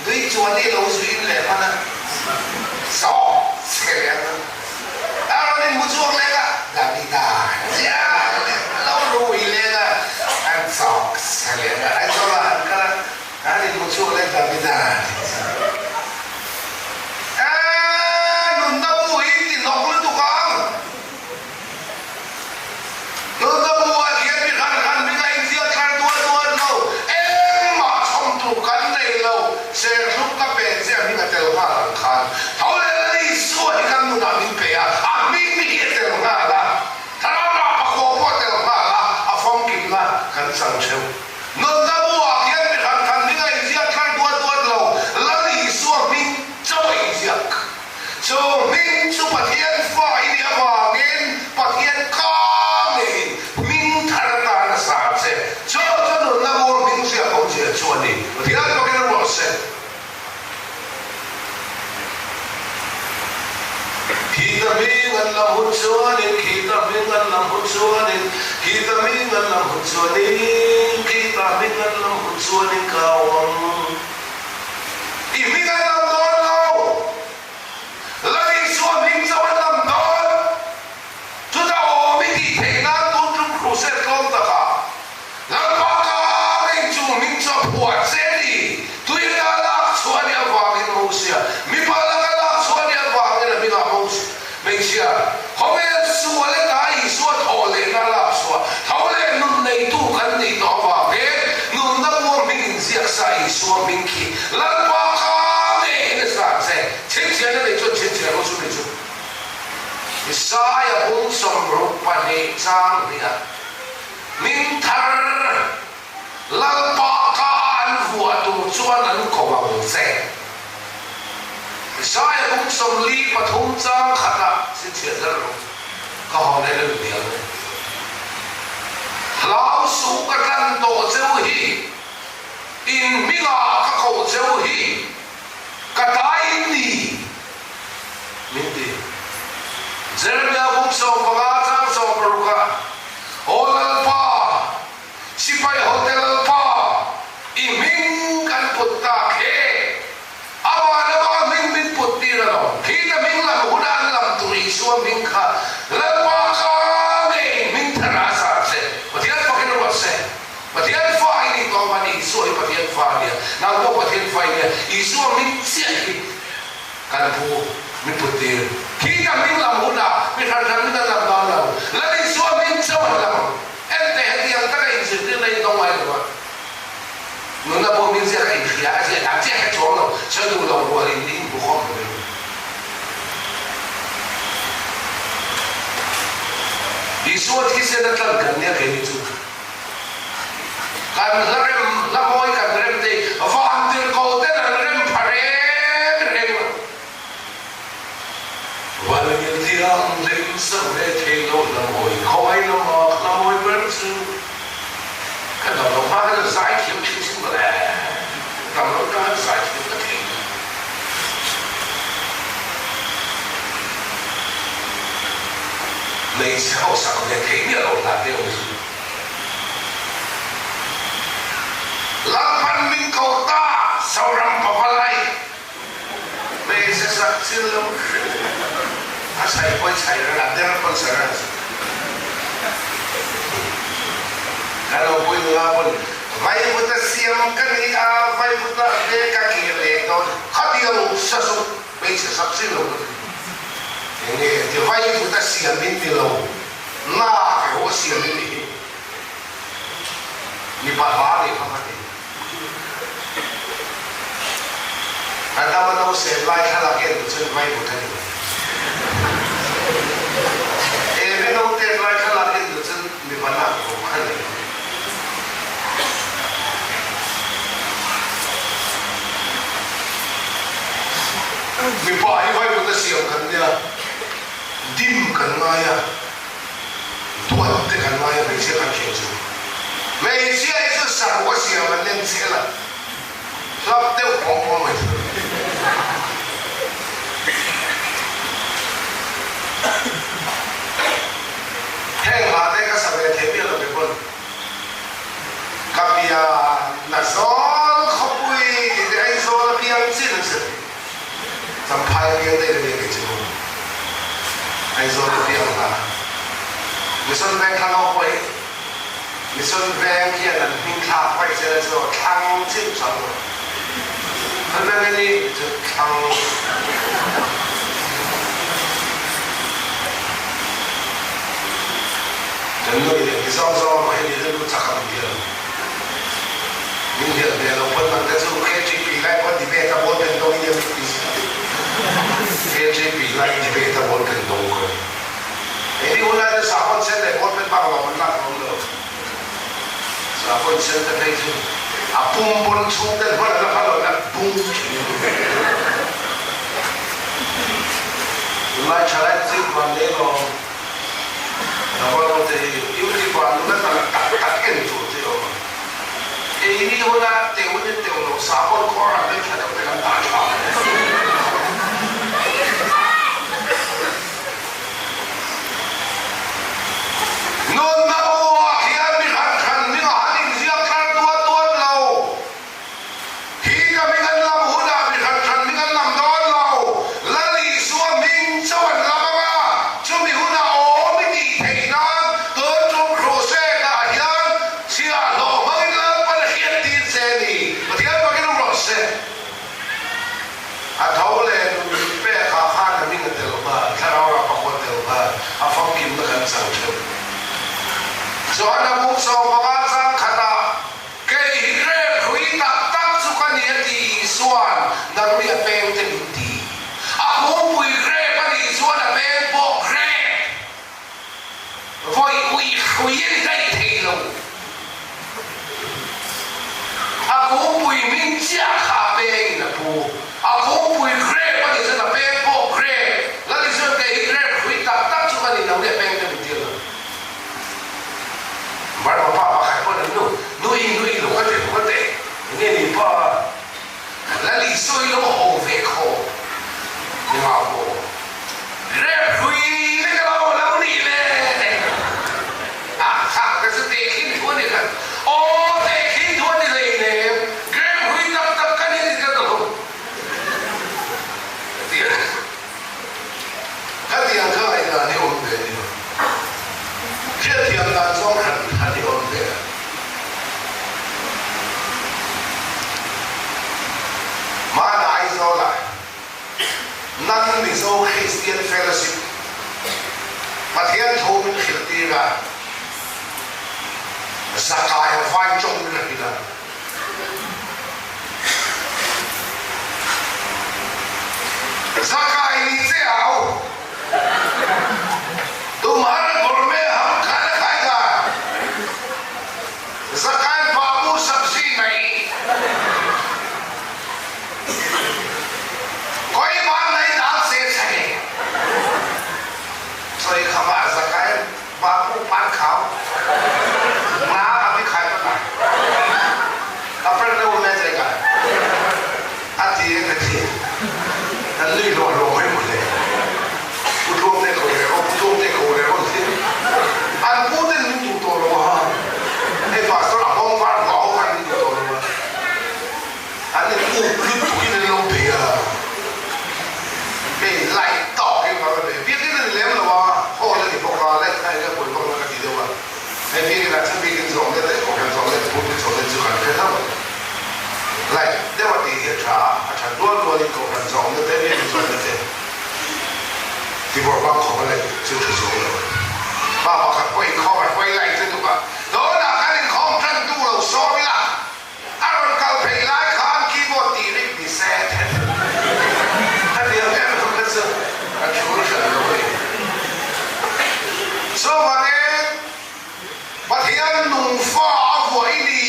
Tui chuan i lo zuin leh hman a, sawk che leh ang a. A rawn inhmu chhuak leh a, Davida chiah leh a lo rui leng a, an sawk che leh ang a. Aizawl ah han kal a, an inhmu chhuak leh Davida tih chu. Eee, nunna bu hi ti hnawk lutuk ang. Nunna bu ah hian mi hran hran hming a inziak thar dual dual lo, engmah chhawm tur kan nei lo, serthlum ka pe che a hming a tel nghal ang khan tho leh la Isua hi kan nunah min pe a, a hming hi a tel nghal a, thlarau rah pakua pawh a tel nghal a, a famkimna kan chang theuh. Nunna bu ah hian mi hran hran hming a inziak thar dual dual lo, Lal Isua hming chauh a inziak. Chu hming chu Pathian fa i nih avangin Pathian ka ngei hming thar atan a sa che. Chu chu nunna bur hming ziak ho zia chu a ni. Pathian bawkin a ruah se. Khita hming an lam hun chuanin, khita hming an lam hun chuanin, khita hming an lam hun chuanin, khita hming an lam hun chuanin ka awm ang. I hming an lam dawn lo. Lal Isua hming chauh an lam dawn. Chutah awm i tih theih nan tun tum crusade tlawm takah Lalpa ka ngei chu hming chu a phuah che a ni. Tui ata lak chhuah a nih avangin Mosia, mipa laka lak chhuah a nih avangin a hmingah Mos, hmeichhia, khawvel sual ata Isua thawh lehna a lak chhuah, tho leh nun neitu kan nih tawh avangin nunna bua hming inziak sa Isua hming khi Lalpa kha ngeiin a sa che. Chhinchhiahna nei chuan chhinchhiah rawh chu ni chu. Isaia bung 62 chang hnih a hming thar Lalpa ka an vuah tur chuan an ko ang che. Isaia bung 43 chang khatah chhinchhiah zar rawh chu. Ka haw leh leh dial e. Hlau suh ka tlan tawh cheu hi, in hmingah ka koh cheu hi, ka tai in ni min ti. Jeremia bung 15 chang 16 ah, Aw Lalpa, Sipai hote Lalpa, i hming kan put tak he. Amah lama hming min put tir alawm. Khi ta hming lam huna an lam tur Isua hming kha Lalpa ka ngei hming thar a sa che. Pathian fakin ruat se. Pathian fa i nih tawh man Isua hi Pathian fa a nia. Nang pawh Pathian fa i nia. Isua hming chiah hi kan pu min put tir. Khi ta hming lam huna mi hran hran min an lam dawn lo. Lal Isua hming chauh an lam ang. Ente hetiang taka inzirtirna in dawng ngai lo a. Nunna pawh min ziak a inhria a ziah dan chiah kha chuang lo, sawi duh lo rual in in hmu khawm lo in. Isua thisen a tlan kan nia keini chu. Kan hla rem, hla mawi kan rem te hi vantirhkoh ten an rem pha reng reng lo. Vanngil thianghlim sak ve thei lo hla mawi, khawngaih lama hla mawi ber chu ka dam lo hma khan zai thiam thin sin mawle, dam lo tan zai thiam ka thei lo. Hmeichhe ho sak ve thei miah lo hla te awm chu. Lalpan min ko ta, Zoram pavalai. Hmeichhe sak thil lo hrilh a chhai pawi chhai ran a der pawn sa ran chu ka lo pui nula pawn vaivuta siam ka ni a vaivuta ve ka kir leh dawn khatiang sa chu hmeichhe sak thil lo ka ti enge ti vaivuta siam in ti lo na ke ho siam in ni hi mipa hla nih kha ka ti. Kan dam a no sem lai thlalak en duh chuan vai vut a ni mai. Eve no tet lai thlalak en duh chuan mipa nak vawm kha ni mai. Mipa hi vai vut a siam kan nia, dim kan ngai a. Duat te kan ngai a hmeichhia kan hriat chu. Hmeichhia hi chu saruk a siam an nem chiah la, hlap deuh pawng pawng mai thei. Heng hla te ka sa ve thei miah lo ke pawn ka pian na zawl khawpui tih te Aizawl a piang. Champhai piang daih ania kei chu maw. Aizawl ka piang hna. Mission Veng thlang ho pawh hi Mission Veng hian an hming thlak vaih zel a chu thlang chin chuang lo. Kan veng hi ni chu thlang. Kan nui leh ti zawng zawng a maw hei ni rilru chak a min hel. Min hel ve lo pawn nang te chu KGP lai pawn debate a ball pen dawng i nia min ti zia. KGP lai debate a ball pen dawng ka ni. Hei hun lai te sahbawn sen leh ball pen bak lawm an lak lawm lo. Sahbawn sen te phei chu a pum pawn chhung ten hman an la phal lo an bung thin. Tunlai tha lai te chu van leh lawm. Naupang te hi YouTube ah nula tak tak tak en tur te awm a. Keini huna teu in teu lo sahbawn khawr ang deuh tha deuh te kan dah tha. Nunna bu-ah khian mi hran hran hming a han inziak thar tuat tuat lo. Hi ka hming an lam hunah mi hran hran hming an lam dawn lo. Lal Isua hming chauh an lam ang a, chumi hunah awm i tih theih nan tun tum crusade-ah hian chhiahhlawh hmangin Lalpan a hriattir che a ni. Pathian pakin awm rawh se. A tho leh nun pek ah khan a hming a tel nghal, thlarau rah pakua tel nghal, a famkimna kan chang theuh. Chuan a buk 15 chang khatah, Kei hi grep hrui tak tak chu ka ni a ti Isua'n nangni a peng te min ti. A kungpui grep a nih chuan a peng pawh grep vawi ui hrui a ni daih thei lo. A kungpui hming chiah kha a pengin a pu. A kungpui grep a nih chuan a peng pawh grep. Lal Isua'n kei hi grep hrui tak tak chu ka ni nangni a peng te min ti a lo. Burma pa pakhat pawn an nu nui nui lo ka ti lo ka ti. Enge ni pa Lal Isua hi lo ho ve khaw ni ngau maw? Rep hlui lek a lo lo nih le a kha ka chu tehkhin thu a ni kha aw tehkhin thu a ni hleinem grep hlui tak tak ka ni ti ka lo ka ti a. Khatiang kha ngaihdan hi awm ve a ni lo. Hriatthiam dan zawng hran hran hi awm ve a. Hmana Aizawlah Nan Mizo Christian Fellowship Pathian thu min hrilh tir a, Zakaia vai tawng min a hrilh a. Zakai ni che au Tumhara ghar mein hum khana khayega Zakai babu sabzi nahi Koi baat nahi daal se chhe Choi khama Zakai Babu pan khao Na abhi khai pata Kapra ne wo main jayega A ti e ka ti Kan nui hluah hluah mai mawle Pu Tluang te ko le aw Pu Tluang te ko le aw ti An pu ten min duh tawh lo a Hei pastor a nghawng var hluah ho khan min duh tawh lo a An in up lutuk in an lo bei a Hei light tawk hi ka va bei Biakin a ni lem lo a hall a ni bawk a light kha enge pawi vak na ka ti deuh a Hei biakin ah chuan biakin zawng leh leh kohhran zawng leh pulpit zawng leh chu kan hre hlauh a ni. Light deuh a tih hi a tha a, a that rual rualin kohhran zawng na te biakin zawng na te tibawrh bang khawp a light chu tha zual lo a ni. Pa pakhat pawh inkhawm a hruai light lutuk a, tunah khan inkhawm tan tu lo sawm ila A rawn kal phei lai khan keyboard tih rik ni se thet hetiang em em kha chu a thul hran lo a ni. Chuvangin Pathian nungfa a vuah i ni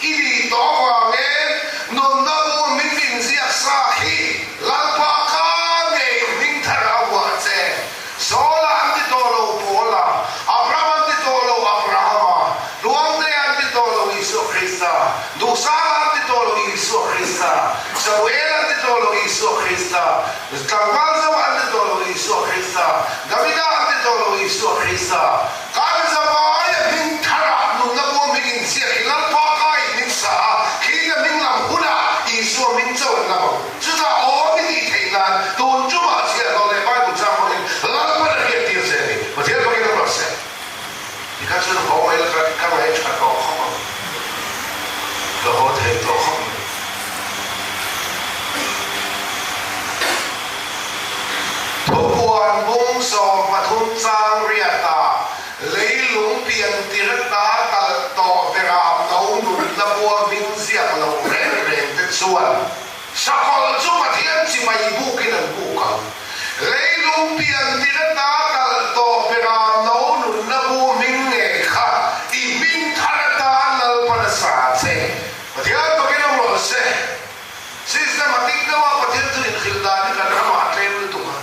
i ni tawh avangin nunna bu min inziak sa khi Lalpa kha ngei hming thar a vuah che. Saula an ti tawh lo Paula, Abraham an ti tawh lo Abrahama, Luangtea an ti tawh lo Isua Krista, Duhsanga an ti tawh lo Isua Krista, Samuel an ti tawh lo Isua Krista, Tlangval Zoa an ti tawh lo Isua Krista, Davida an ti tawh lo Isua Krista. Kan zavaia hming tharah nunna bua hming inziak hi Lalpa kaiin min sa a, khi ka hming lam hunah Isua hming chauh an lam ang. Chutah awm i tih theih nan tun tumah. nunna bua hming ziak lo reng reng te chuan sakawlh chu Pathian chibai bukin an buk ang. Leilung pian tir ata kalh tawh Beram no nunna bu hming ngei kha i hming thar atan Lalpan a sa che. Pathian fakin awm rawh se. Systematic deuha Pathian chu inhrilh dan hi kan ramah a tlem lutuk a,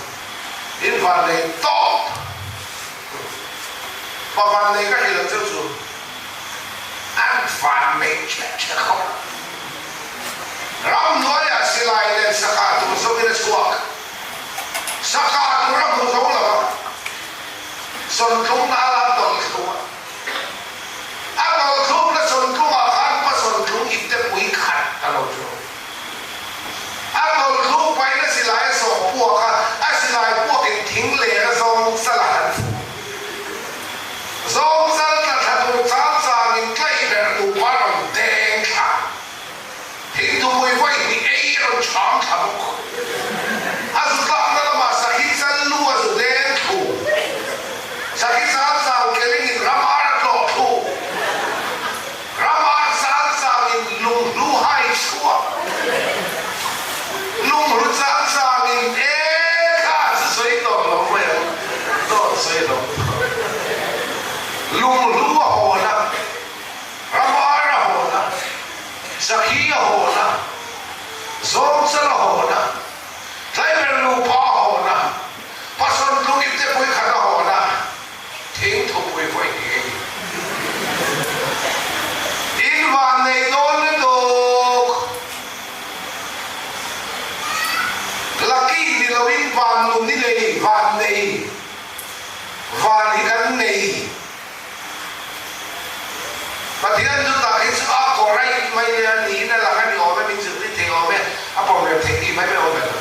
in vannei tawp. Pa vannei ka hrilh ang cheu chu an vannei chiah chiah khawp. Ramhnuaiah silai nen sakah tur zawngin a chhuak. Sakah tur a hmu zo lo a, sawntlung nal a tawlh thlum a. A tawlh thlumna sawntlungah khan pa sawntlung ipte pui khat a lo chu. A tawlh thlum pahin a silai a sawh puak a, a silai puakin thing ler a zawng sal a han fuh. Zawng sal tla thla tur chang changin tlaih ber nupa rawn deng thla. Thingthupui vawi hnih ei a rawn chhang thla bawk. A zu tlakna lamah sakhi chal lu a zu deng thlu. Sakhi chal chang kelingin ram ar a tlawh thlu. Ram ar chal changin lunghlu hai chhuak. Lunghlu chal changin e kha chu sawi tawh lo mai ang, dawt sawi lo. Lunghlu a hawn a. Ramar a hawn a, Sakhi a hawn a, Zawngchal a hawn a, Tlaiber nupa a hawn a, Pasawn tlungip te pui khat a hawn a, thing thupui vawi hnih ei. In van nei dawn lutuk. Lucky ni loin van nun i nei, van nei, van hi kan nei. Pathian chu tak hi chu a correct mai le a niin a lang a ni awm e, min zirtir thei awm e, a problem theih tih mai mai awm ve lo.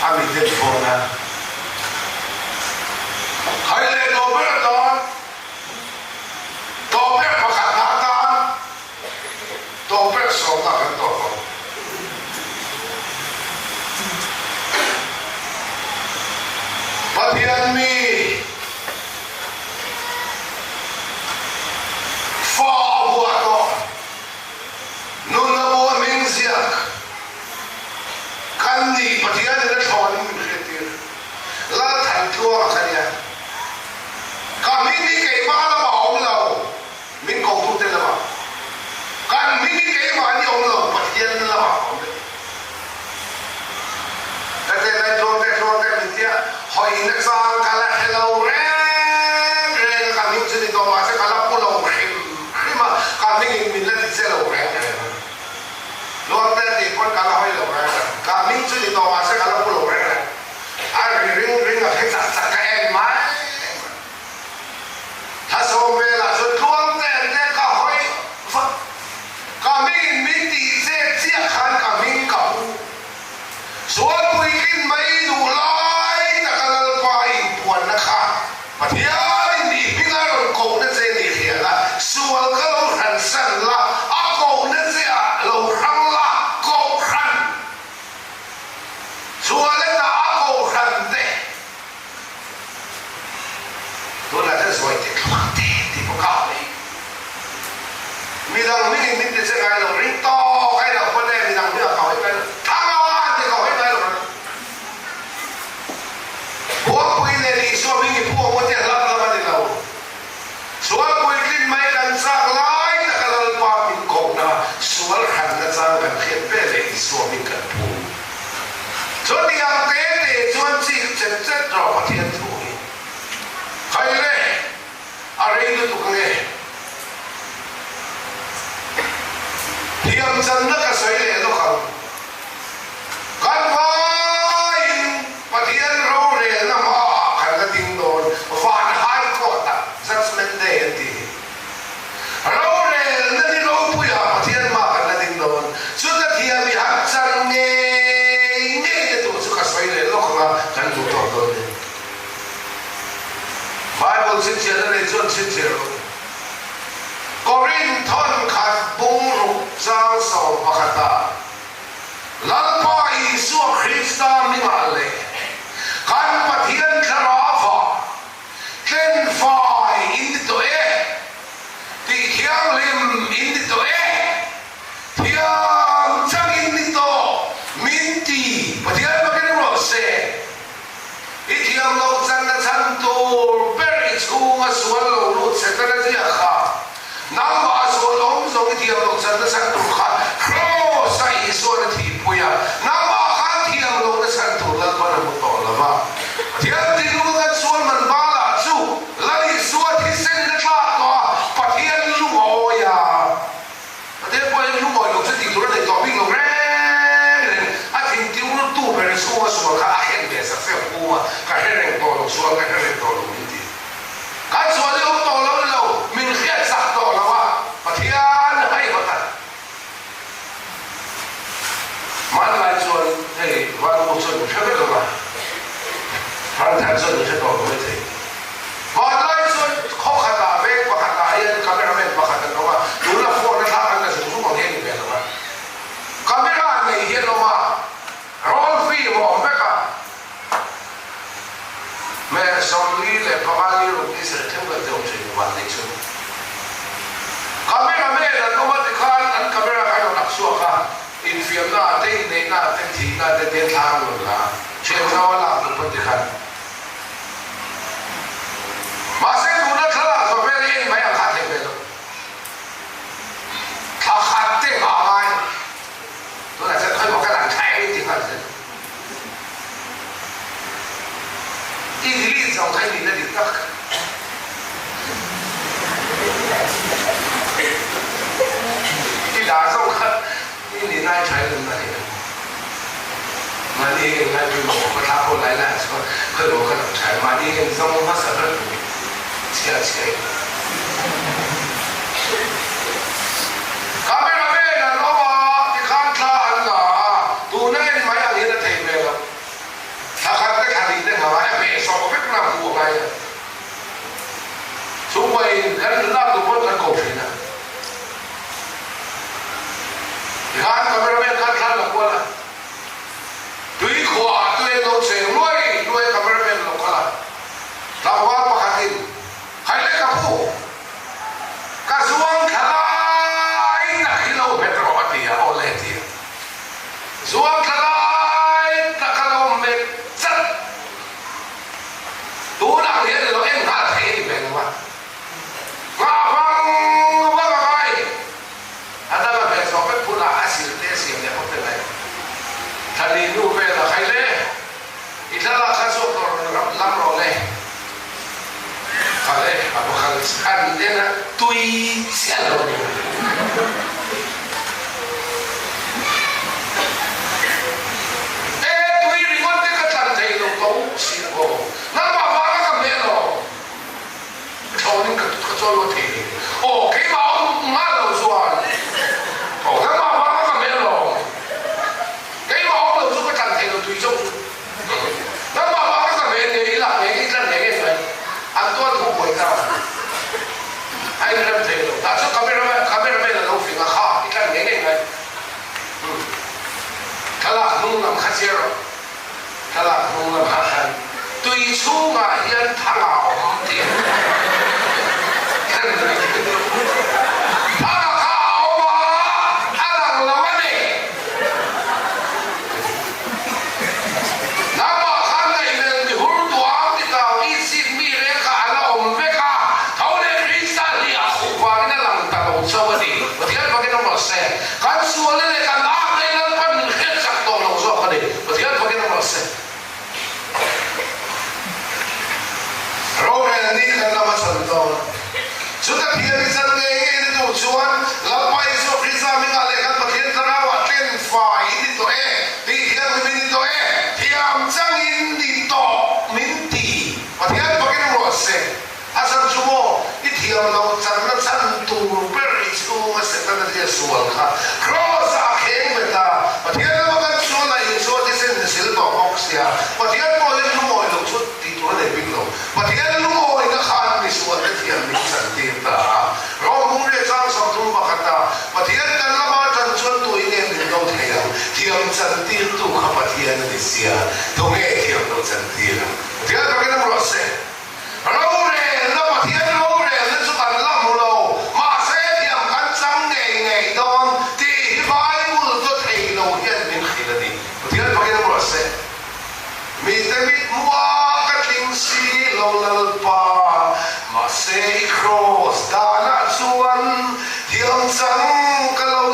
A miten phone a khai leh tawh ber atan, tawh ber pakhat na atan, tawh ber sawmna kan tawp ang. Pathian mi fa a buah tawh, nun a buah hming ziak kan nih Pathianin a thlawnin min hriattir. Lalthantluanga kha nia, ka hming hi keimah lamah a awm lo. Min kohtute lamah kan hming hi keimahni awm lo, Pathian lamah a awm daih. Ka te lai tluang te tluang te min tia hawina chang ka la hre lo reng reng a, ka hming chu ni tawh mahse ka la pu lo hrim hrim a, ka hmingin min la ti che lo reng reng a. Tluang te tih pawn ka la hawi lo reng reng, ka hming chu ni tawh mahse ka la pu lo reng reng. A ri ring ring a phe chak chak ka en mai mai. Thlasawm velah chuan tluang te te ka hawi vat. Ka hmingin min tih chet chiah khan ka hming ka pu. Sual puitlin mai duh lai taka Lalpa inpuanna kha Pathianin i hminga rawn kohna che ni hriat a, sual ka lo hransan la, a kohna che ah lo hrang la, kohhran sual hetah a kohhran te. Tunah chuan sawi teh thluak te tih pawh ka hawi. Midang hmingin min ti che ngai lo, ring tawk ai lo pawn e midang hmingah ka hawi ngai lo, thanga an ti ka hawi ngai lo reng. Buangpui nen Isua hming i pu ang u tia hlap lam a ni lo. Sual puitlin mai kan chak lai taka Lalpa min kohna sual hranna chang kan hriat ve leh Isua hming kan pu. Chutiang te te chuan chik chet chet rawh Pathian thu hi. Khai le, a rei lutuk nge? Thiam channa ka sawi leh lawk ang. Kan vaiin Pathian rorelna hmaah kan la ding dawn, van High Court-ah Judgement Day an tih hi. Rorelna ni ropuiah Pathian hmaah kan la ding dawn. Chuta thiam i han chan ngei ngei te tur chu ka sawi leh lawk ang a, kan duh tawh dawn nia. Bible chhinchhiahna nei chuan chhinchhiah rawh u. Korinth thawn khat bungruk chang 11ah Lalpa Isua Krista hmingah leh kan Pathian Thlarauah tlenfai in ti tawh e tih channa chhan tur kha Kraws-a Isuan a thihpui a, nangmah khan thiam lohna chhan tur Lalpan a hmu tawh lo va. Pathian tinlung a kan sual man balah chu Lal Isua thisen in a tlak tawh a, Pathian lung a awi a. Pathian pawhin lungawi lo chu tih tur a nei tawh bik lo reng reng. A thintiur tu ber chhunga sual kha a khen ve sak sak phum a, ka hre reng tawh lo, sual ka hre reng tawh lo min ti. Kan sual hi awm tawh lo ni lo, min hriat sak tawh lo a, Pathian hai hawt a. Hmanlai chuan hei Vanmu chuan min hre vek lo va, Thangthar chuan min hre tawh lo maithei. Vanlai chuan khaw khatah veng pakhatah hian cameraman pakhat an awm a, tuna phone a thlak an la zung zung ang hi a ni ve lo va. Camera nei hi an awm a, roll film a awm vek a. Me 45 li ruk ni sarih thleng vel te awm thin vanlai chuan. Cameraman an awm a tikhan an camera kha an rawn ak chhuak a, infiamna ah te, inneihna ah te, thihna ah te te thla an rawn la a, thian zau a lak duh pawn tikhan. Mahse tuna thlalak zawh vel hi en mai ang kha a theih ve lo. Thla khat te nghah a ngai. Tunah chuan khawi maw ka lang thla eng ti nghal zel. I delete zawng kha i nihna dik tak. I dah zawng kha i nihna i tha i nunna hi. Mahni eng ngai pawimawh pawh ka thlah pawh lai lai ah chuan khawi maw ka lang tha i mahni eng zawng hmasa ber tur chhia chhia in Camera man an awm a tikhan thla an la a tuna en mai ang hian a thei hmel a thla khat te thla hnih te hna a hmeh sawh vek na hmuh a ngai a chhungkaw in kan lak duh pawn kan ko thin a. Tikhan cameraman khan thla la kual a, tui khuah ah tui an lo cheng luai luai a cameraman lo kal a, tlangval pakhatin Khai le ka pu, ka zuang thla lai tak hi lo hmet rawh a ti a, aw le a ti a, zuang thla lai tak a lo hmet chat, tunah hian i lo en nghal thei a ni ve lo a. Nghah vang vang a ngai. A dang a hmel zawh vek hunah a sil te a siam leh bawk te ngai. Thlani hnu vel a khai le. I thlalak kha zawk tawh rawn lam rawh le. Kha le a pakhat chhan en a tui chiah lo ni. E tui ringawt te ka tlan thei lo to si aw. Nangmah vanga ka hmel aw. Ka thlawnin ka ka chawl lo thei reng. Aw keimah awm nghal lo chuan aw nangmah vanga ka hmel lo. Keimah awm lo chu ka tlan thei lo tui chauh chu. Nangmah vanga ka hmel nge i lak nge i tlan nge nge mai. An tual thu buai ta. A inrem thei lo. Tah chuan cameraman cameraman a lo fing a kha i tlan nge nge mai. Thlalak hnung lam kha chiar rawh. Thlalak hnung lamah khan tui chhungah hian thang a awm tih an hre mai. Thang a kha a awm a, a lang lo a ni. Nangmah khan ngaihmel mi hur duang ti kau i chik mi reng kha a la awm vek a, tho leh Krista hliah khuh vangin a lang ta lo chauh a ni. Pathian fakin awm rawh se. Kan sualna leh kan akna hi Lalpan min hriat chak tawh lo zawk a ni. Pathian fakin awm rawh se. Rorel ni kan lama chhan dawn. Chuta thiam i chan ngei ngei na tur chuan Lalpa Isua Krista hmingah leh kan Pathian Thlarauah ṭen fai in ni tawh e, tih thianghlim in ni tawh e, thiam changin ni tawh min ti. Pathian fakin awm rawh se. A chhan chu maw, i thiam loh channa chhan tur ber i chhunga Setana zia sual kha Kraws ah a kheng ve ta. Pathian lama kan sual a Isua thisen ni sil tawh bawk sia, Pathian pawh hian lungawi loh chu tih tur a nei bik lo. Pathian lungawina khan misual te thiam min chan tir ta a. Rom hung leh chang 31 a, Pathian kan lama tan chuan tu in nge min do thei ang? Thiam chan tir tu kha Pathian a ni sia, tu nge thiam lo chan tir ang? Pathian takin a ruah se. Rorelna, Pathian rorelna chu kan la hmu lo, mahse thiam kan chang ngei ngei dawn tih hi Bible chu thei lo hian min hrilh a ni. Pathian fakin a ruah se. Mite mithmuha ka tling si lo Lalpa, mahse i kraws danah chuan thiam chang ka lo.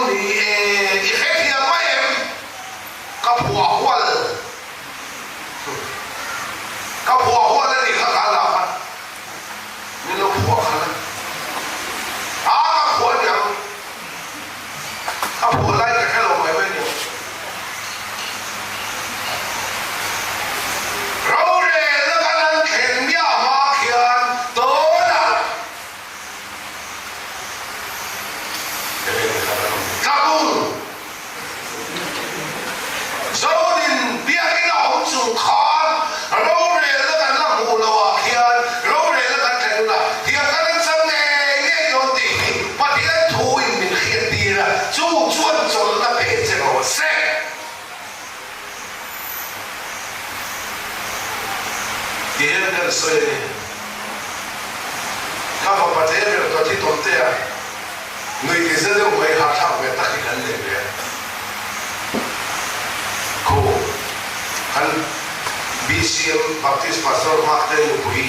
Baptist Pastor Nghakte nupui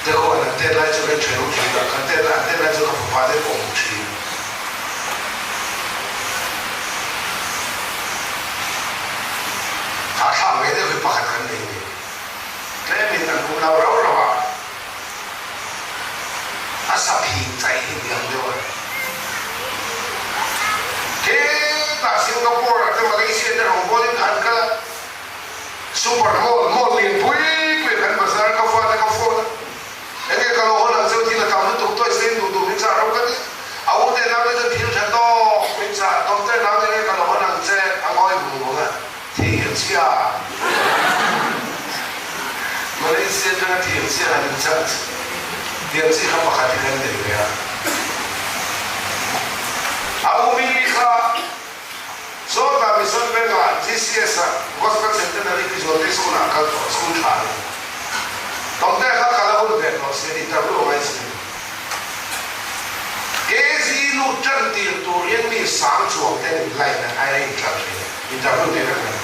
te khuan an tet lai chu kan ṭhenawm ṭhin a, kan tet an tet lai chu ka fapa te pawh hmu ṭhin. Hahthlak ve deuh hi pakhat kan nei ni. Tlemin an um lo rau rau a, a sa phing chaih hi niang deuh a. Hetah Singapore ah te Malaysia te rawngbawlin kha an kal a, Super mall, mall lian pui pui kan bazar ka fate ka phone a, enge ka lo hawn ang cheu thil a tam lutuk toys te in duh duh min chah ro ka ti, a u te nau te chuan thil tha tawk min chah, doctor nau te enge ka lo hawn ang che a ngawi vung vung a, thir chhia Malaysia atanga thir chhia han in chah chu tiang chi kha pakhat hi kan nei ve a, a u mi kha. Sawtah Mission Vengah GCS ah Gospel Centenary Mizote School ah kal tawh school tha a ni. Tawngte kha kal a hun ve tawh si a ni interview a ngai si. KZ nu tan tir tur hian mi sang chuang ten in line an ai a in tlar thin a, interview te vek mai.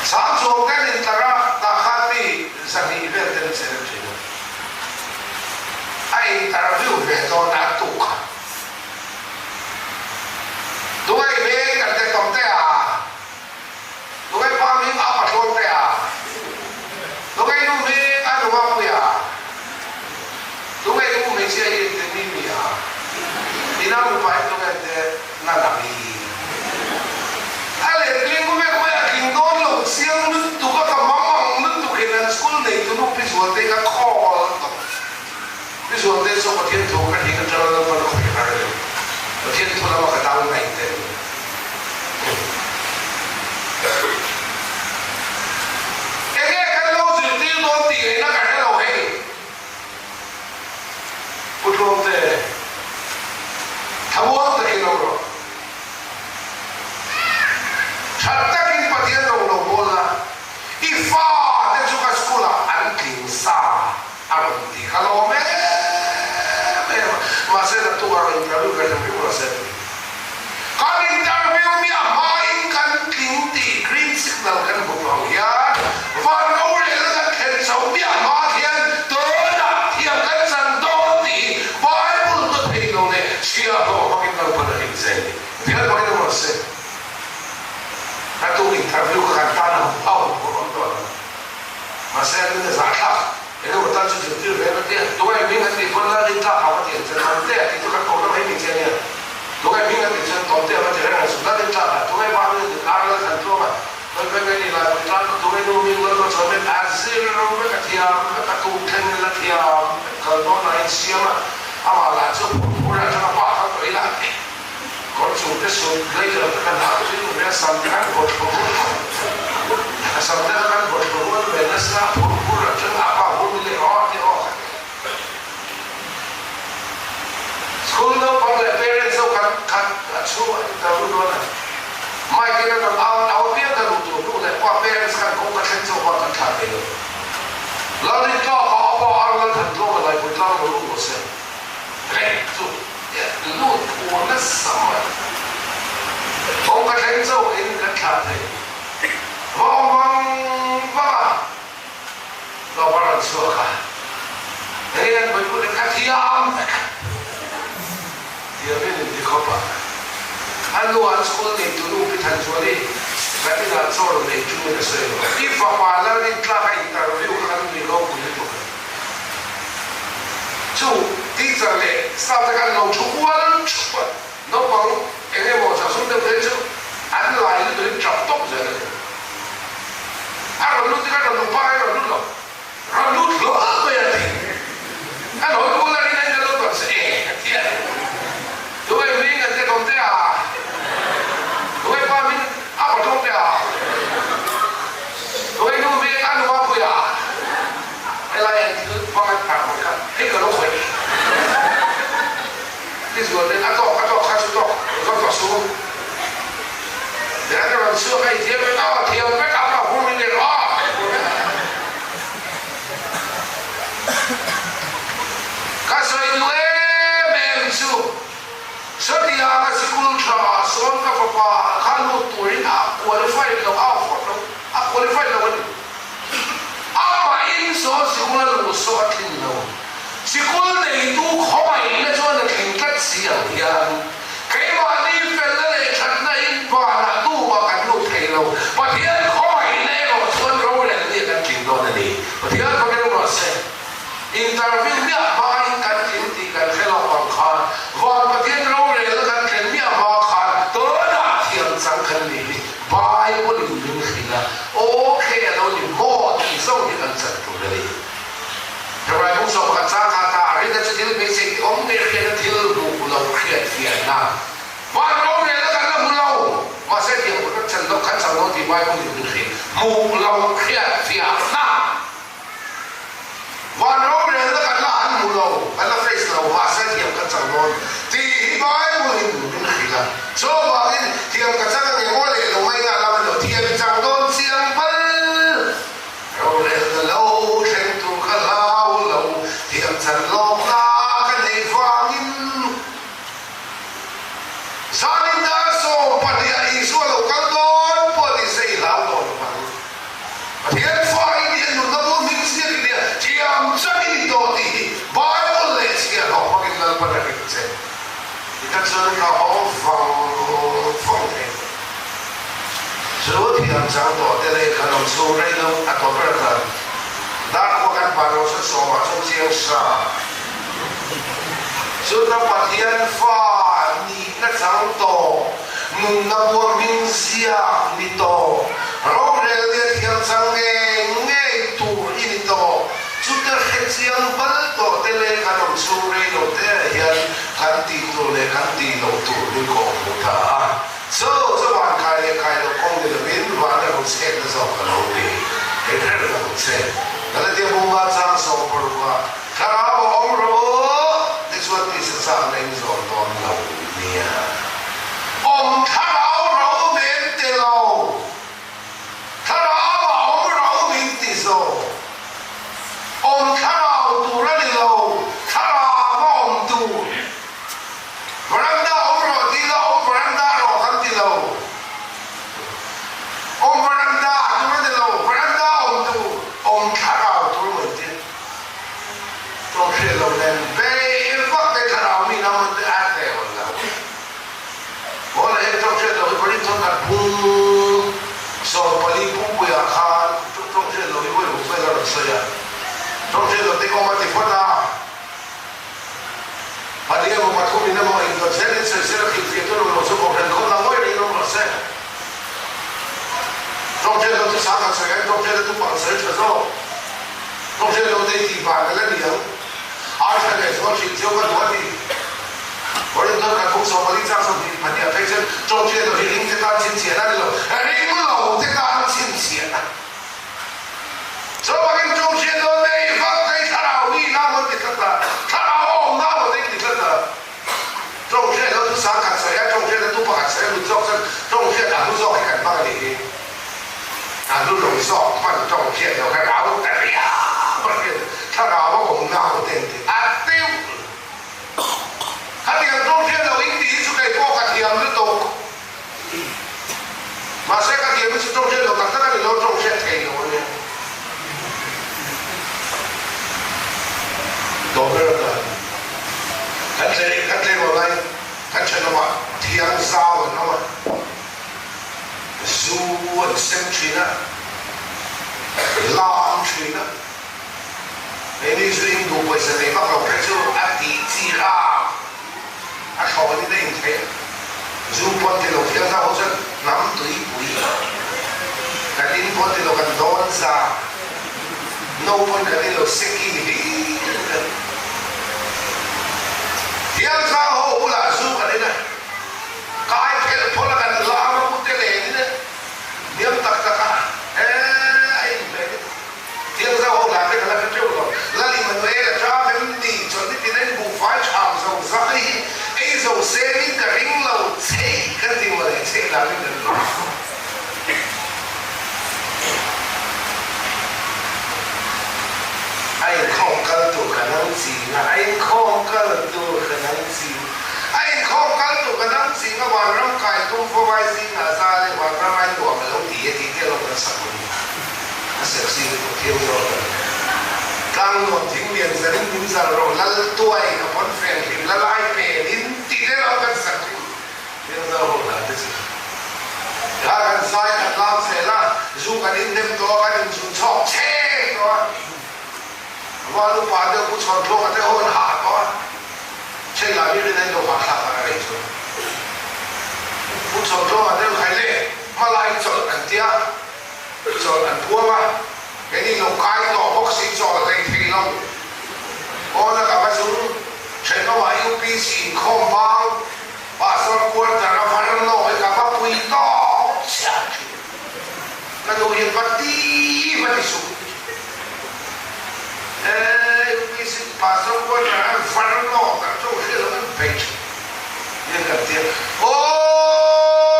Sang chuang ten in tlar a, tah khan mi 200 vel ten an select thin a. A interview ve dawn a tuk kha. Tungai veng kan te tawm te a, tungai pa hming a pathlawn te a, tungai nu hming a nunga pui a, tungai u hmeichhia hi te mi mi a, i nau nupa hi tungai te na na mi. A letling vek mai a tling dawn lo chiang lutuk a ka mang ang lutuk in an school neitu nu pi zual te ka call tawp. Pi Zualte chu Pathian thu ka hring atanga Lalpan a khawih har a ni. Pathian thu lama ka dang mai te a ni. Enge kan lo zirtir dawn tih ngaihna ka hre lo hei. Pu Tluangte, thlamuang takin awm rawh. That takin Pathian ro lo bawl la, i fate chu ka school ah an tling sa. A rawn ti kha lawm em em a, mahse naktuk a rawn interview ka hre viau lo se tih. Kan interview mi a hmain kan tling tih green signal kan hmu tawh ang hian van rorelna kan thlen chho mi a hma khian tunah thiam kan chan dawn tih hi Bible hna thei lo leh chhia hlawh hmangin Lalpan a hlim zel ni. Bial hmangin a rawn se. Naktuk interview kha kan tan a hmu phur awm tawh lo. Mahse an nuna zahthlak eng emaw tan chu zirtir ve ka tia, Tungai hming an tih pawn Lalrin tlak a va ti ang chuan Tawmte a tih chu kan kohna mai ni che ania, Tungai hming an tih chuan Tawmte a va ti reng ang chu Lalrin tlak a, Tungai pa hming an tih Ar Lal Than Tluang a, Lal Veng Eni Lai Pui Tlang Tungai nu hming Lal Ruat Chuan Mek a zir vek a thiam vek a tuk thleng la thiam vek kal dawn a insiam a, amah lah chu phur phur atanga pa kha tawh ila a ti. Kawr chung te sut blazer te kan hak thin ve a, sam te kan vawt thlu a, sam te kha kan vawt thlu rual ve nasa, phur phur a tang a pa hun leh aw ti aw kha ti. School naupang leh parents ho kan khat a chhung a interview dawn a, mic in a rawn au au apiang ka luh tur hnu leh pawh a parents khan kawngka thleng chauh pawh kan thlah thei lo. Lalrin tlawk a apa ar lal than tlawm a laipui tlang lo lut rawh se. Reng chu lut phur nasa mai. Kawngka thleng chauh in kan thlah thei. Va awm vang vang a, Lawpa rawn chhuak a, Hei an vawi kut kha thiam vek a, thiam in inti khawp a. A nu an school nei tu nu Pi Thanzuali kan inah chaw rawn nei chungin a sawi lo. I fapa Lalrintlaka interview kha kan nui ropui lutuk a ni. Chu teacher leh staff te khan lo thu kual thup a, naupang eng emaw chahsum deuh phei chu an lai lutuk in tap tawp zel a ni. A rawn lut hi kha rawn lut pa hi rawn lut lo, rawn lut hlawl mai a ti. Kan hawi kual a rin a in a lo tawn se e a ti a. Tungai hming an te tawm te a, tungai pa hming a pa tawm te a, tungai nu hming a nu a pui a. Helai an thil hmang an tar mai kha hei ka lo khawih ti zual in a tawk a tawk kha chu tawk zawk tawh suh tiang ka rawn chhuak a i thiam vek aw thiam vek a ka hur min leh aw ka sawi duh em em chu sawtianga sikul tha sawn ka fapa kha lut turin a qualified lo a afford lo a qualified lo a ni. in saw sikul a luh saw a tlin lo. Sikul neitu khawngaihna chuan a tling tlat si ang hian keimahni felna leh thatna in vanah tumah kan lut thei lo. Pathian khawngaihna erawh chuan rorelni a kan tling dawn a ni. Pathian fakin rawh se. Interview miah hmain kan tling tih kan hre lo ang khan van Pathian rorelna kan thlen miah hma khan tunah thiam chang kan nih hi Bible in min hrilh a, okay a lo ni maw tih zawng hi kan chan tur a ni. Hebrai bung sawm pakhat chang kha ta a rinna chu thil beisei tih awm ngei hriatna thil hmuh lo hriat fiahna van rorelna kan la hmu lo mahse tiang kan chan lo kan chang lo tih Bible in min hrilh hmuh lo hriat fiahna. Van rorelna kan la han hmu lo, kan la face lo, mahse thiam kan chang dawn tih hi Bible in min hrilh a. Chuvangin thiam ka chang ange maw leh lo mai nga lam a ni lo, thiam i chang dawn chiang bal. Rorelna lo thleng tur ka hlau lo, thiam chan lawkna ka neih vangin. Zanin dar 12 ah Isua lo kal dawn pawh ni se i hlau dawn lo ang. Pathian fa i nih a nunna bul hming ziak i nia thiam chang i ni tawh tih hi Bible leh chhiahhlawh hmangin Lalpan a ring che. I ta chuan ka haw vang vang thei lo. Chu thiam chang tawh te leh kha lo chhung rei lo a tawp ber tan dar khua kan pan lo chuan sawmah chuan chiang sa. Chutah Pathian fa nihna chang tawh, nunna bua hming ziak ni tawh, rorel nia thiam chang ngei ngei tur i ni tawh. Chuta hre chiang bal tawh te leh kan awm chhung rei lo te ah hian kan tih tur leh kan tih loh tur min kawh hmuh ta a. Cho chu van kai leh kai loh kawng ni lovin van a rawn chhetna zawk a lo ni. Hei hre reng ang che. Galatia bunga chang 16 ah. Thlarau a awm rawh u, tichuan tisa chakna in zawn dawn lo nia. Awm thlarau ro men ti lo, thlarau a awm ro min ti zawk. Awm thlarau tur a ni lo, thlarau a awm tur. Veranda awm rawh ti ila awm veranda rawh kan ti lo. Awm veranda tur a ni lo, veranda awm tur, awm thlarau tur maw inti. Tawng hriat lo nen bei vak te thlarau mi lam an a tel lo. Paula hian tawng hriat lo hi Korinthon khat bung 14 pumpuiah khan tawng hriat lo hi vawi huk vel a rawn sawi a. Tawng hriat lo te kawng a ti phawt a. Pahnih emaw pathum in emaw indawt zel in sawi sel a hrilhfiah tur awm lo chu Kohhran khawm la ngawi reng awm rawh se. Tawng hriat lo chu sang khat sawi hian tawng hriat a tu pakhat sawi tha zawk. Tawng hriat lo te i tih van la ni ang. Ai tha leh zual hrilh cheu ka duh a ti. Korinthon khat bung 14 chang 22 ah phei chuan tawng hriat lo hi ring te tan chhinchhiahna a ni lo, ring lo te tan chhinchhiahna. Chuvangin tawng hriat lo nei vak te hi thlarau mi nau an ti tlat a, thlarau a awm nau an ti tlat a. Tawng hriat lo chu sang khat sawi a, tawng hriat a tu pakhat sawi a lut zawk chuan tawng hriat a hlu zawk hi kan hmang a nih hi. A hlu lo zawk hman tawng hriat lo kha rau ta riau a hriat thlarau a awm nau te an ti a deuh lo. Khatiang tawng hriat lo in tih hi chu kei pawh ka thiam lutuk. Mahse ka thiam hi chu tawng hriat lo tak tak a ni lo, tawng hriat thei lo a nia. Tawh ber dan kan tlei kan tleirawl lai kan thenawmah thiang zau an awm a, zu an sem thin a, lam thin a, keini zu in duh pawisa nei vak lo phei chu a tih chi kha a thlawnin a intheih a, zu pawn ti lo thiang zau ho chuan hnam tuipui kan in pawn ti lo kan dawn za, no pawn kan in lo seki hlir kan thiang zau ho bulah zu kan in a, kai phelh phawlh a kan lam a pute len in a hniam tak tak a, he a inhmeh lutuk. Thiangzau ho lah te ka la hre teuh lo. Lal Immanuel a ṭam em ni? Chawlhni tin a inbuhfai ṭham zo zai hi ei zo sengin ka ring lo chheih ka ti mawle chheih lah min kan ring. A inkhawm kal tur ka nang ching a, a inkhawm kal tur ka nang ching. A inkhawm kal tur ka nang ching a, vanram kai tum fawai zingah zal e, vanram ai nuam a lo ti e tih te alawm kan sak hun. A sexy lutuk thiam zawk a ni. Tlangnuam thing lian zarin min zal rawh, lal tuai ka pawn fen hlim la lai pelin ti te lo kan sak thin. Biangzau ho hna te chu kha kan zai kan lam zel a, zu kan innem tawh a, kan inzun chhawk cheng tawh a, Val upa deuh pu chhawn tluanga te ho an hah tawh a, then lah mi rin a inlo hah thlak a rei chuan pu chhawn tluanga te khai le hmalai chawlh an tia chawlh an puang a, keini lo kai tawh bawk si chawl hlei thei lo pawn a ka va zung thenawmah UPC inkhawm bang Pastor quarter a var nawi ka va pui tawk chiah thin. Ka duh hi va ti va ti suh. Eii UPC pastor quarter a var naw tak chu hriat loh em bei thin. Nia kan tia aww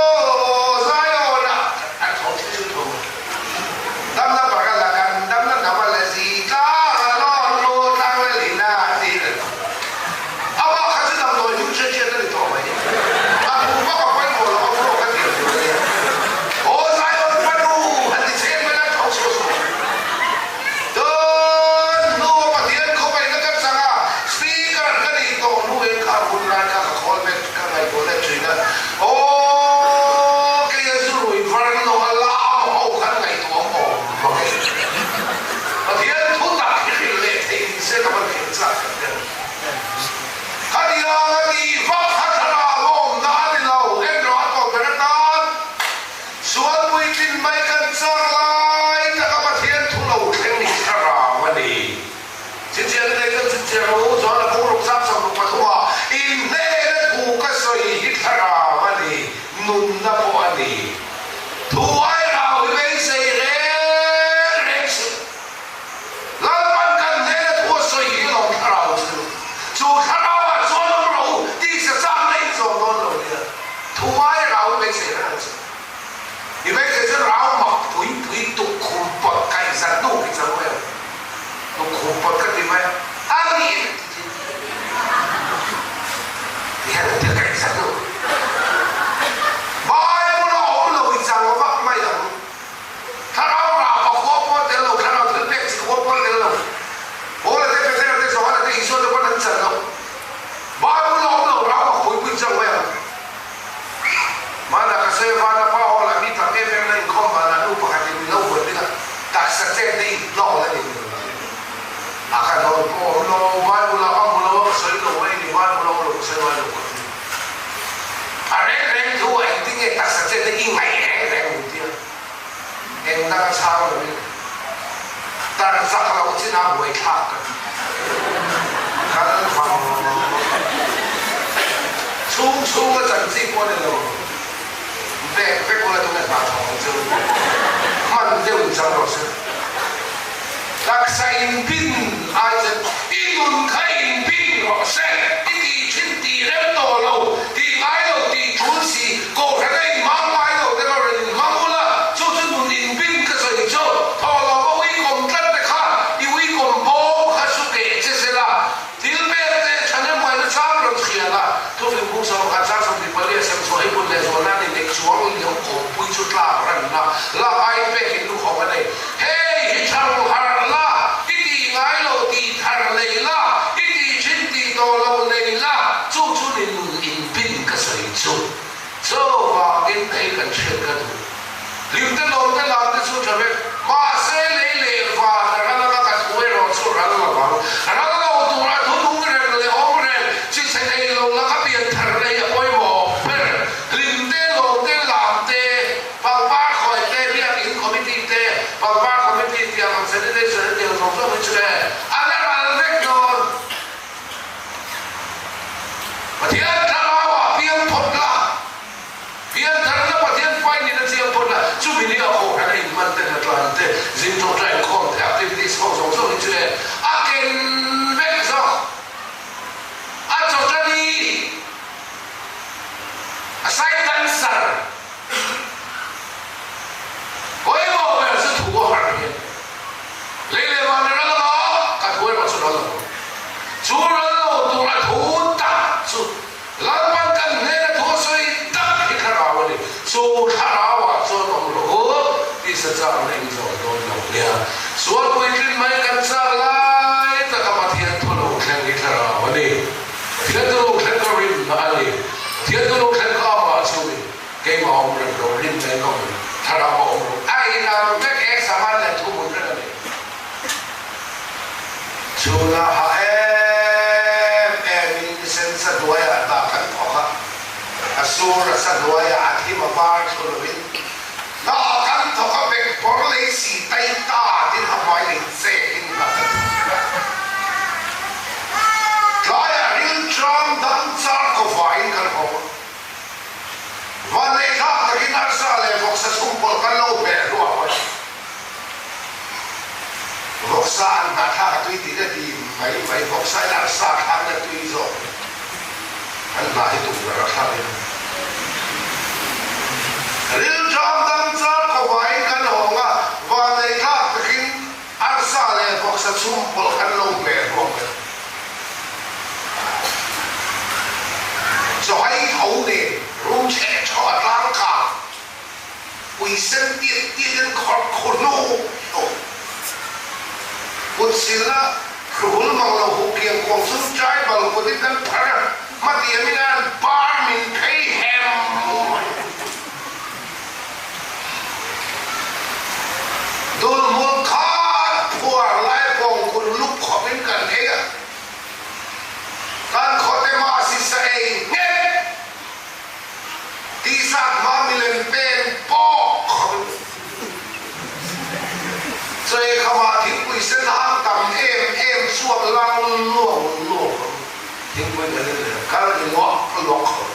Zion ah an tho thil chu tho. Damna baka la kan damna hnam a la zi tlang a lawn lu tlang la lin a ti a. Amah kha chu damdawi hming hriat hriat a ni tawh mai. A hmuh vak a pawimawh loh a vlog a tir tur a nia. Aw Zion fanu han ti cheng mai la tho suh suh. Tun hnu a Pathian khawveina ka chang a, speaker ka nih tawh hnu in kha hun lai kha ka khawl vek ka ngaihtuah let thin a. Aw kei a zu rui var nawh a lam ho khan ngaihtuah awm mang e. Pathian thu tak hi hrilh leh theih ni se ka van hrilh chak tak em. Khatiang a tih vak kha thlarau a awm na a ni lo, en rawh a tawp ber atan sual puitlin mai kan chak lai taka Pathian thu lo thleng hi thlarau a ni. Chhinchhiah na nei chuan chhinchhiah rawh u, chuan a bungruk chang 63 ah inhnehna thu ka sawi hi thlarau a ni, nunna pawh a ni. Thu ai rau hi beisei reng reng suh. Lalpan kan hnena thu a sawi hi lawm thlarau chu. Chu thlarau ah chuan awm rawh u tih sa chak na in zawm dawn lo nia. Thu ai rau hi beisei reng reng suh. I beisei chuan rau mak pui pui tukkhum pawt kaih zat nu khi chang mai ang. Tukkhum pawt ka ti mai a, a ni em ti thin. Ti hian an ti kaih zat nu. Bible a awm lo i chang vak mai ang. Thlarau rah pakua pawh tel lo, thlarau thil pek chi kua pawh tel lo. Paula te, Petera te, Johana te, Isua te pawn an chan lo. Bible a awm lo rah mak pui pui chang mai ang. Hmanah ka sawi a, vana pa hall ah mi tam em em na inkhawm vanah nu pakhat in min lo huat bik a, taksa chet te i hnawk la ni min rawn ti. A ka dawn pawh awm lo, Bible ah ka hmu lo a, ka sawi lo mai ni, Bible a awm lo ka sawi ngai lo ka ti. A reng reng thu ah engtin nge taksa chet te i ngaih reng reng min ti a, eng dang a chhang lo in tar chak loh chin a buaithlak ka ti. Kal vang chhung chhung a chanchi pawh a ni lo. Vek vek ula tunge hna thawk ang chu hman deuh in chang rawh se. Taksa in bin ai chuan i nun kha in bin rawh se i tih thin tih rem tawh lo tih ngai lo tih tul si kohhran a in hmang ngai lo te kha rawn in hmang ula chu chu nun in bin ka sawi chu thawh lo va uikawm tlat te kha i uikawm bawm kha chu keh che sela Thil pek te thahnemngaihna chang rawn hriat a, thufing bung 10 chang 24 a sem chhuah hi bun leh zual nan inneih chuang liam kawmpui chu tlak ranna lak aiin pekin lukhawm a nei. Hei hi thang harh la, i tih ngai lo tih thar nei la, i tih thin tih tawh lo nei la, chu chu ni nun inbin ka sawi chu. Chuvangin hei kan hriat ka duh. Hlimte lawmte lamte chu tha vek. Mahse lei leh van a ral anga ka thu erawh chu ral lo vang. Ral lo tur a thu nung reng leh awm reng, chi chhe thei lo laka pian thar lei a pawimawh ber. Hlimte lawmte lamte, pangpar khawi te, biakinn committee te, pangpar committee tiang ang sanitation hetiang zawng zawng hi chu e a la ral vek dawn. Pathian thlarau ah piang phawt la, pian tharna Pathian fai nina chiang phawt la, chumi ni a kohhran a inhman te, hnatlan te, zin tawngtai inkhawm te, activities ho zawng zawng hi chu e a ken vek zawk. A chawṭani, a side dancer, pawimawh ber chu thu a harh hi a ni. Lei leh van a ral anga, ka thu erawh chu ral lo. Chu ral lo tur a thu tak chu Lalpan kan hnena thu a sawi tak hi thlarau a ni. Chu thlarauah chuan awm rawh u, tisa chakna in zawm dawn lo nia. sur a sa hnuaiah a thim a var thlu lovin hna kan thawk a bek bawr lei si tai ta tin a hmai lei chek in hna kan thawk a. Tlaiah rilṭam dam char kawvaiin kan hawng a. Vanneih thlak takin arsa leh vawksa chhungpawlh kan lo hmeh hluah mai. Vawksa an hnah thlak a tui tih te ti mai mai, vawksa in arsa thlakna tui zawk an hnah hi tukverh a thlak in rilṭam dam char khawvaiin kan hawng a, vanneih thlak takin arsa leh vawksa chhungpawlh kan lo hmeh hluah mai. Chawhai tho nen rum chheh chhawh a tlang kha puisen tiat tiat in khawrh khu hnu hnu. Kut silna hruhul mang lo huh kiang kuang chung tribal kut in kan phar a, hmatiam in an bar min phei hem mai. Dulhmul khat phuar lai pawng kun luk khawp in kan ei a, kan khawte mah sisa ei nghet tihzat hma milem pen pawh khawp in chawi khamah thingpui sen hang tam em em chuak lang luang luang thingpui kan in leh kal i luak luak khawp.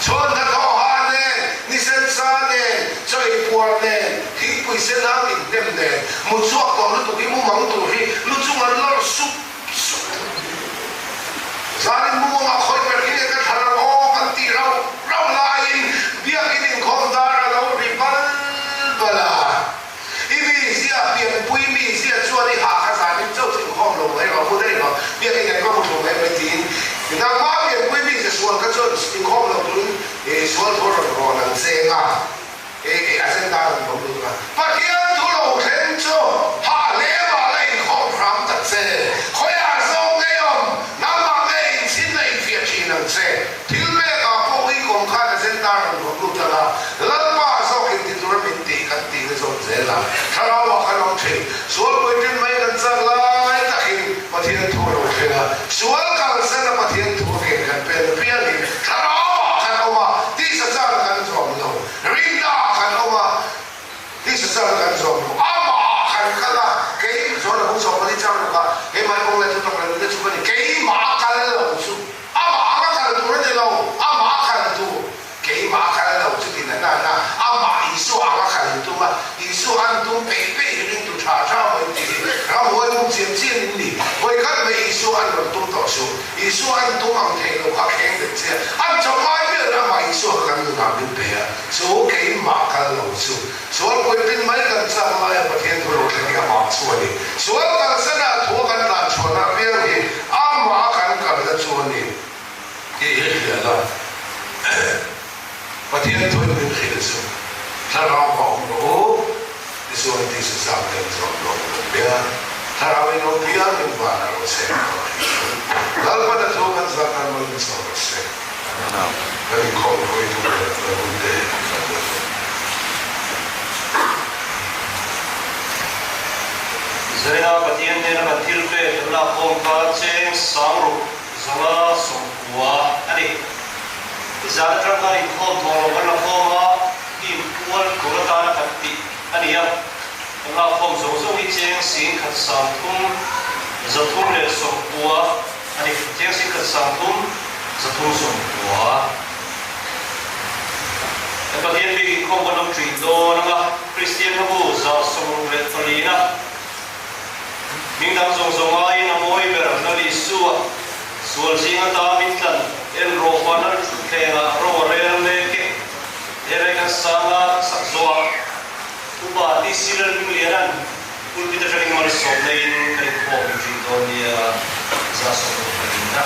Chhawn hnathawh ha nen, nisen sa nen, chaw ei puar nen, thingpui sen hang inhnem nen, mut chhuak tawh lutuk hi mumang tur hi lu chung an lawr sup sup thung. Zanin mumangah khawih ber hi nge ka thla lo aw kan tih rauh rauh laiin biakin inkhawm dar a lo ri bal bal a. I mi zia pianpui mi zia chuan i hah kha zanin chauh chu inkhawm lo mai rawh, mu daih rawh, biakin kan va mu thlu mai mai tiin nangmah pianpui mi zia sual kha chuan inkhawm lo turin sual thu a rawn rawn ang cheng a, a zen dan an awm lutuk a. Pathian thu lo thleng chu hah hle mah la inkhawm hram ta che, khawiah zawng ngei awm, nangmah ngei inchhin la infiah thin ang che. Thil pekah pawh uikawm khan a zen dar rawn rawh lut ang a, Lalpa zawkin ti tura min tih kan tih na zawn zel a, thlarauah kan awm thin. Sual puitlin mai kan chak lai takin Pathian thu a lo thleng a, sual kalsan a Pathian thu a ken kan pen apiangin thlarauah kan awm a, tisa chang kan zawm lo, rinnaah kan awm a, tisa chang kan zawm lo, amahah kan kal a, kei zawn a hung chho pali chang lawk a, keimah i kawng leh thutak leh nunna chu ka ni, keimah a kal lo chu. Amah anga kal tur a ni lo, amah a kal tur, keimah a kal lo chu ti na na na, amah Isua anga kal in tum a, Isua an tum peih peih hi ringtu tha tha maw in ti hi, ramhuai tum chiam chiam in ni, vawikhat mai Isua an rawn tum tawh suh, Isua an tum ang thei lo kha kheng bet che, an chawp ngai ber amah Isua kha kan nunah min pe a, chu keimah kal lo chu, sual puipin mai kan chak laia Pathian thu lo thleng hi amah chu a ni, sual kalsan ah thu a kan tlan chhuahna apiang hi Amah kan kalna chu a ni tih hi hriat a, Pathian thuin min hrilh chu thlarau a awm rawh u, tichuan tisa chak ten zawm lo kan bia, thlarau in awm piang in van a ro cheng tawh a ni. Lalpan a thu kan zat nan mal min sawm rawh se. Kan inkhawm hawi thu leh la hun te kan la zawm. Zaina Pathian hnena kan thil pek kan lak khawm kha cheng sangruk 590 a ni. Zan atang khan inkhawm thawh lo kan la khawm a, team pual tur atana kan tih a ni a. Kan lak khawm zawng zawng hi cheng 13,390 a ni. Cheng 13,390. Kan Pathian bik inkhawm kan lo ṭih dawn ang a, Kristian hlabu 64 na hming dang zawng zawng aiin a mawi ber Lal Isua sual zing ata min tlan en rawh Vanlal thutthlengah ro a rel mek e. He reng an sanga sak zawhah Upa TC Lalhmingliana'n pulpit atangin malsawm neiin kan inkhawm ṭih dawn nia 164 na.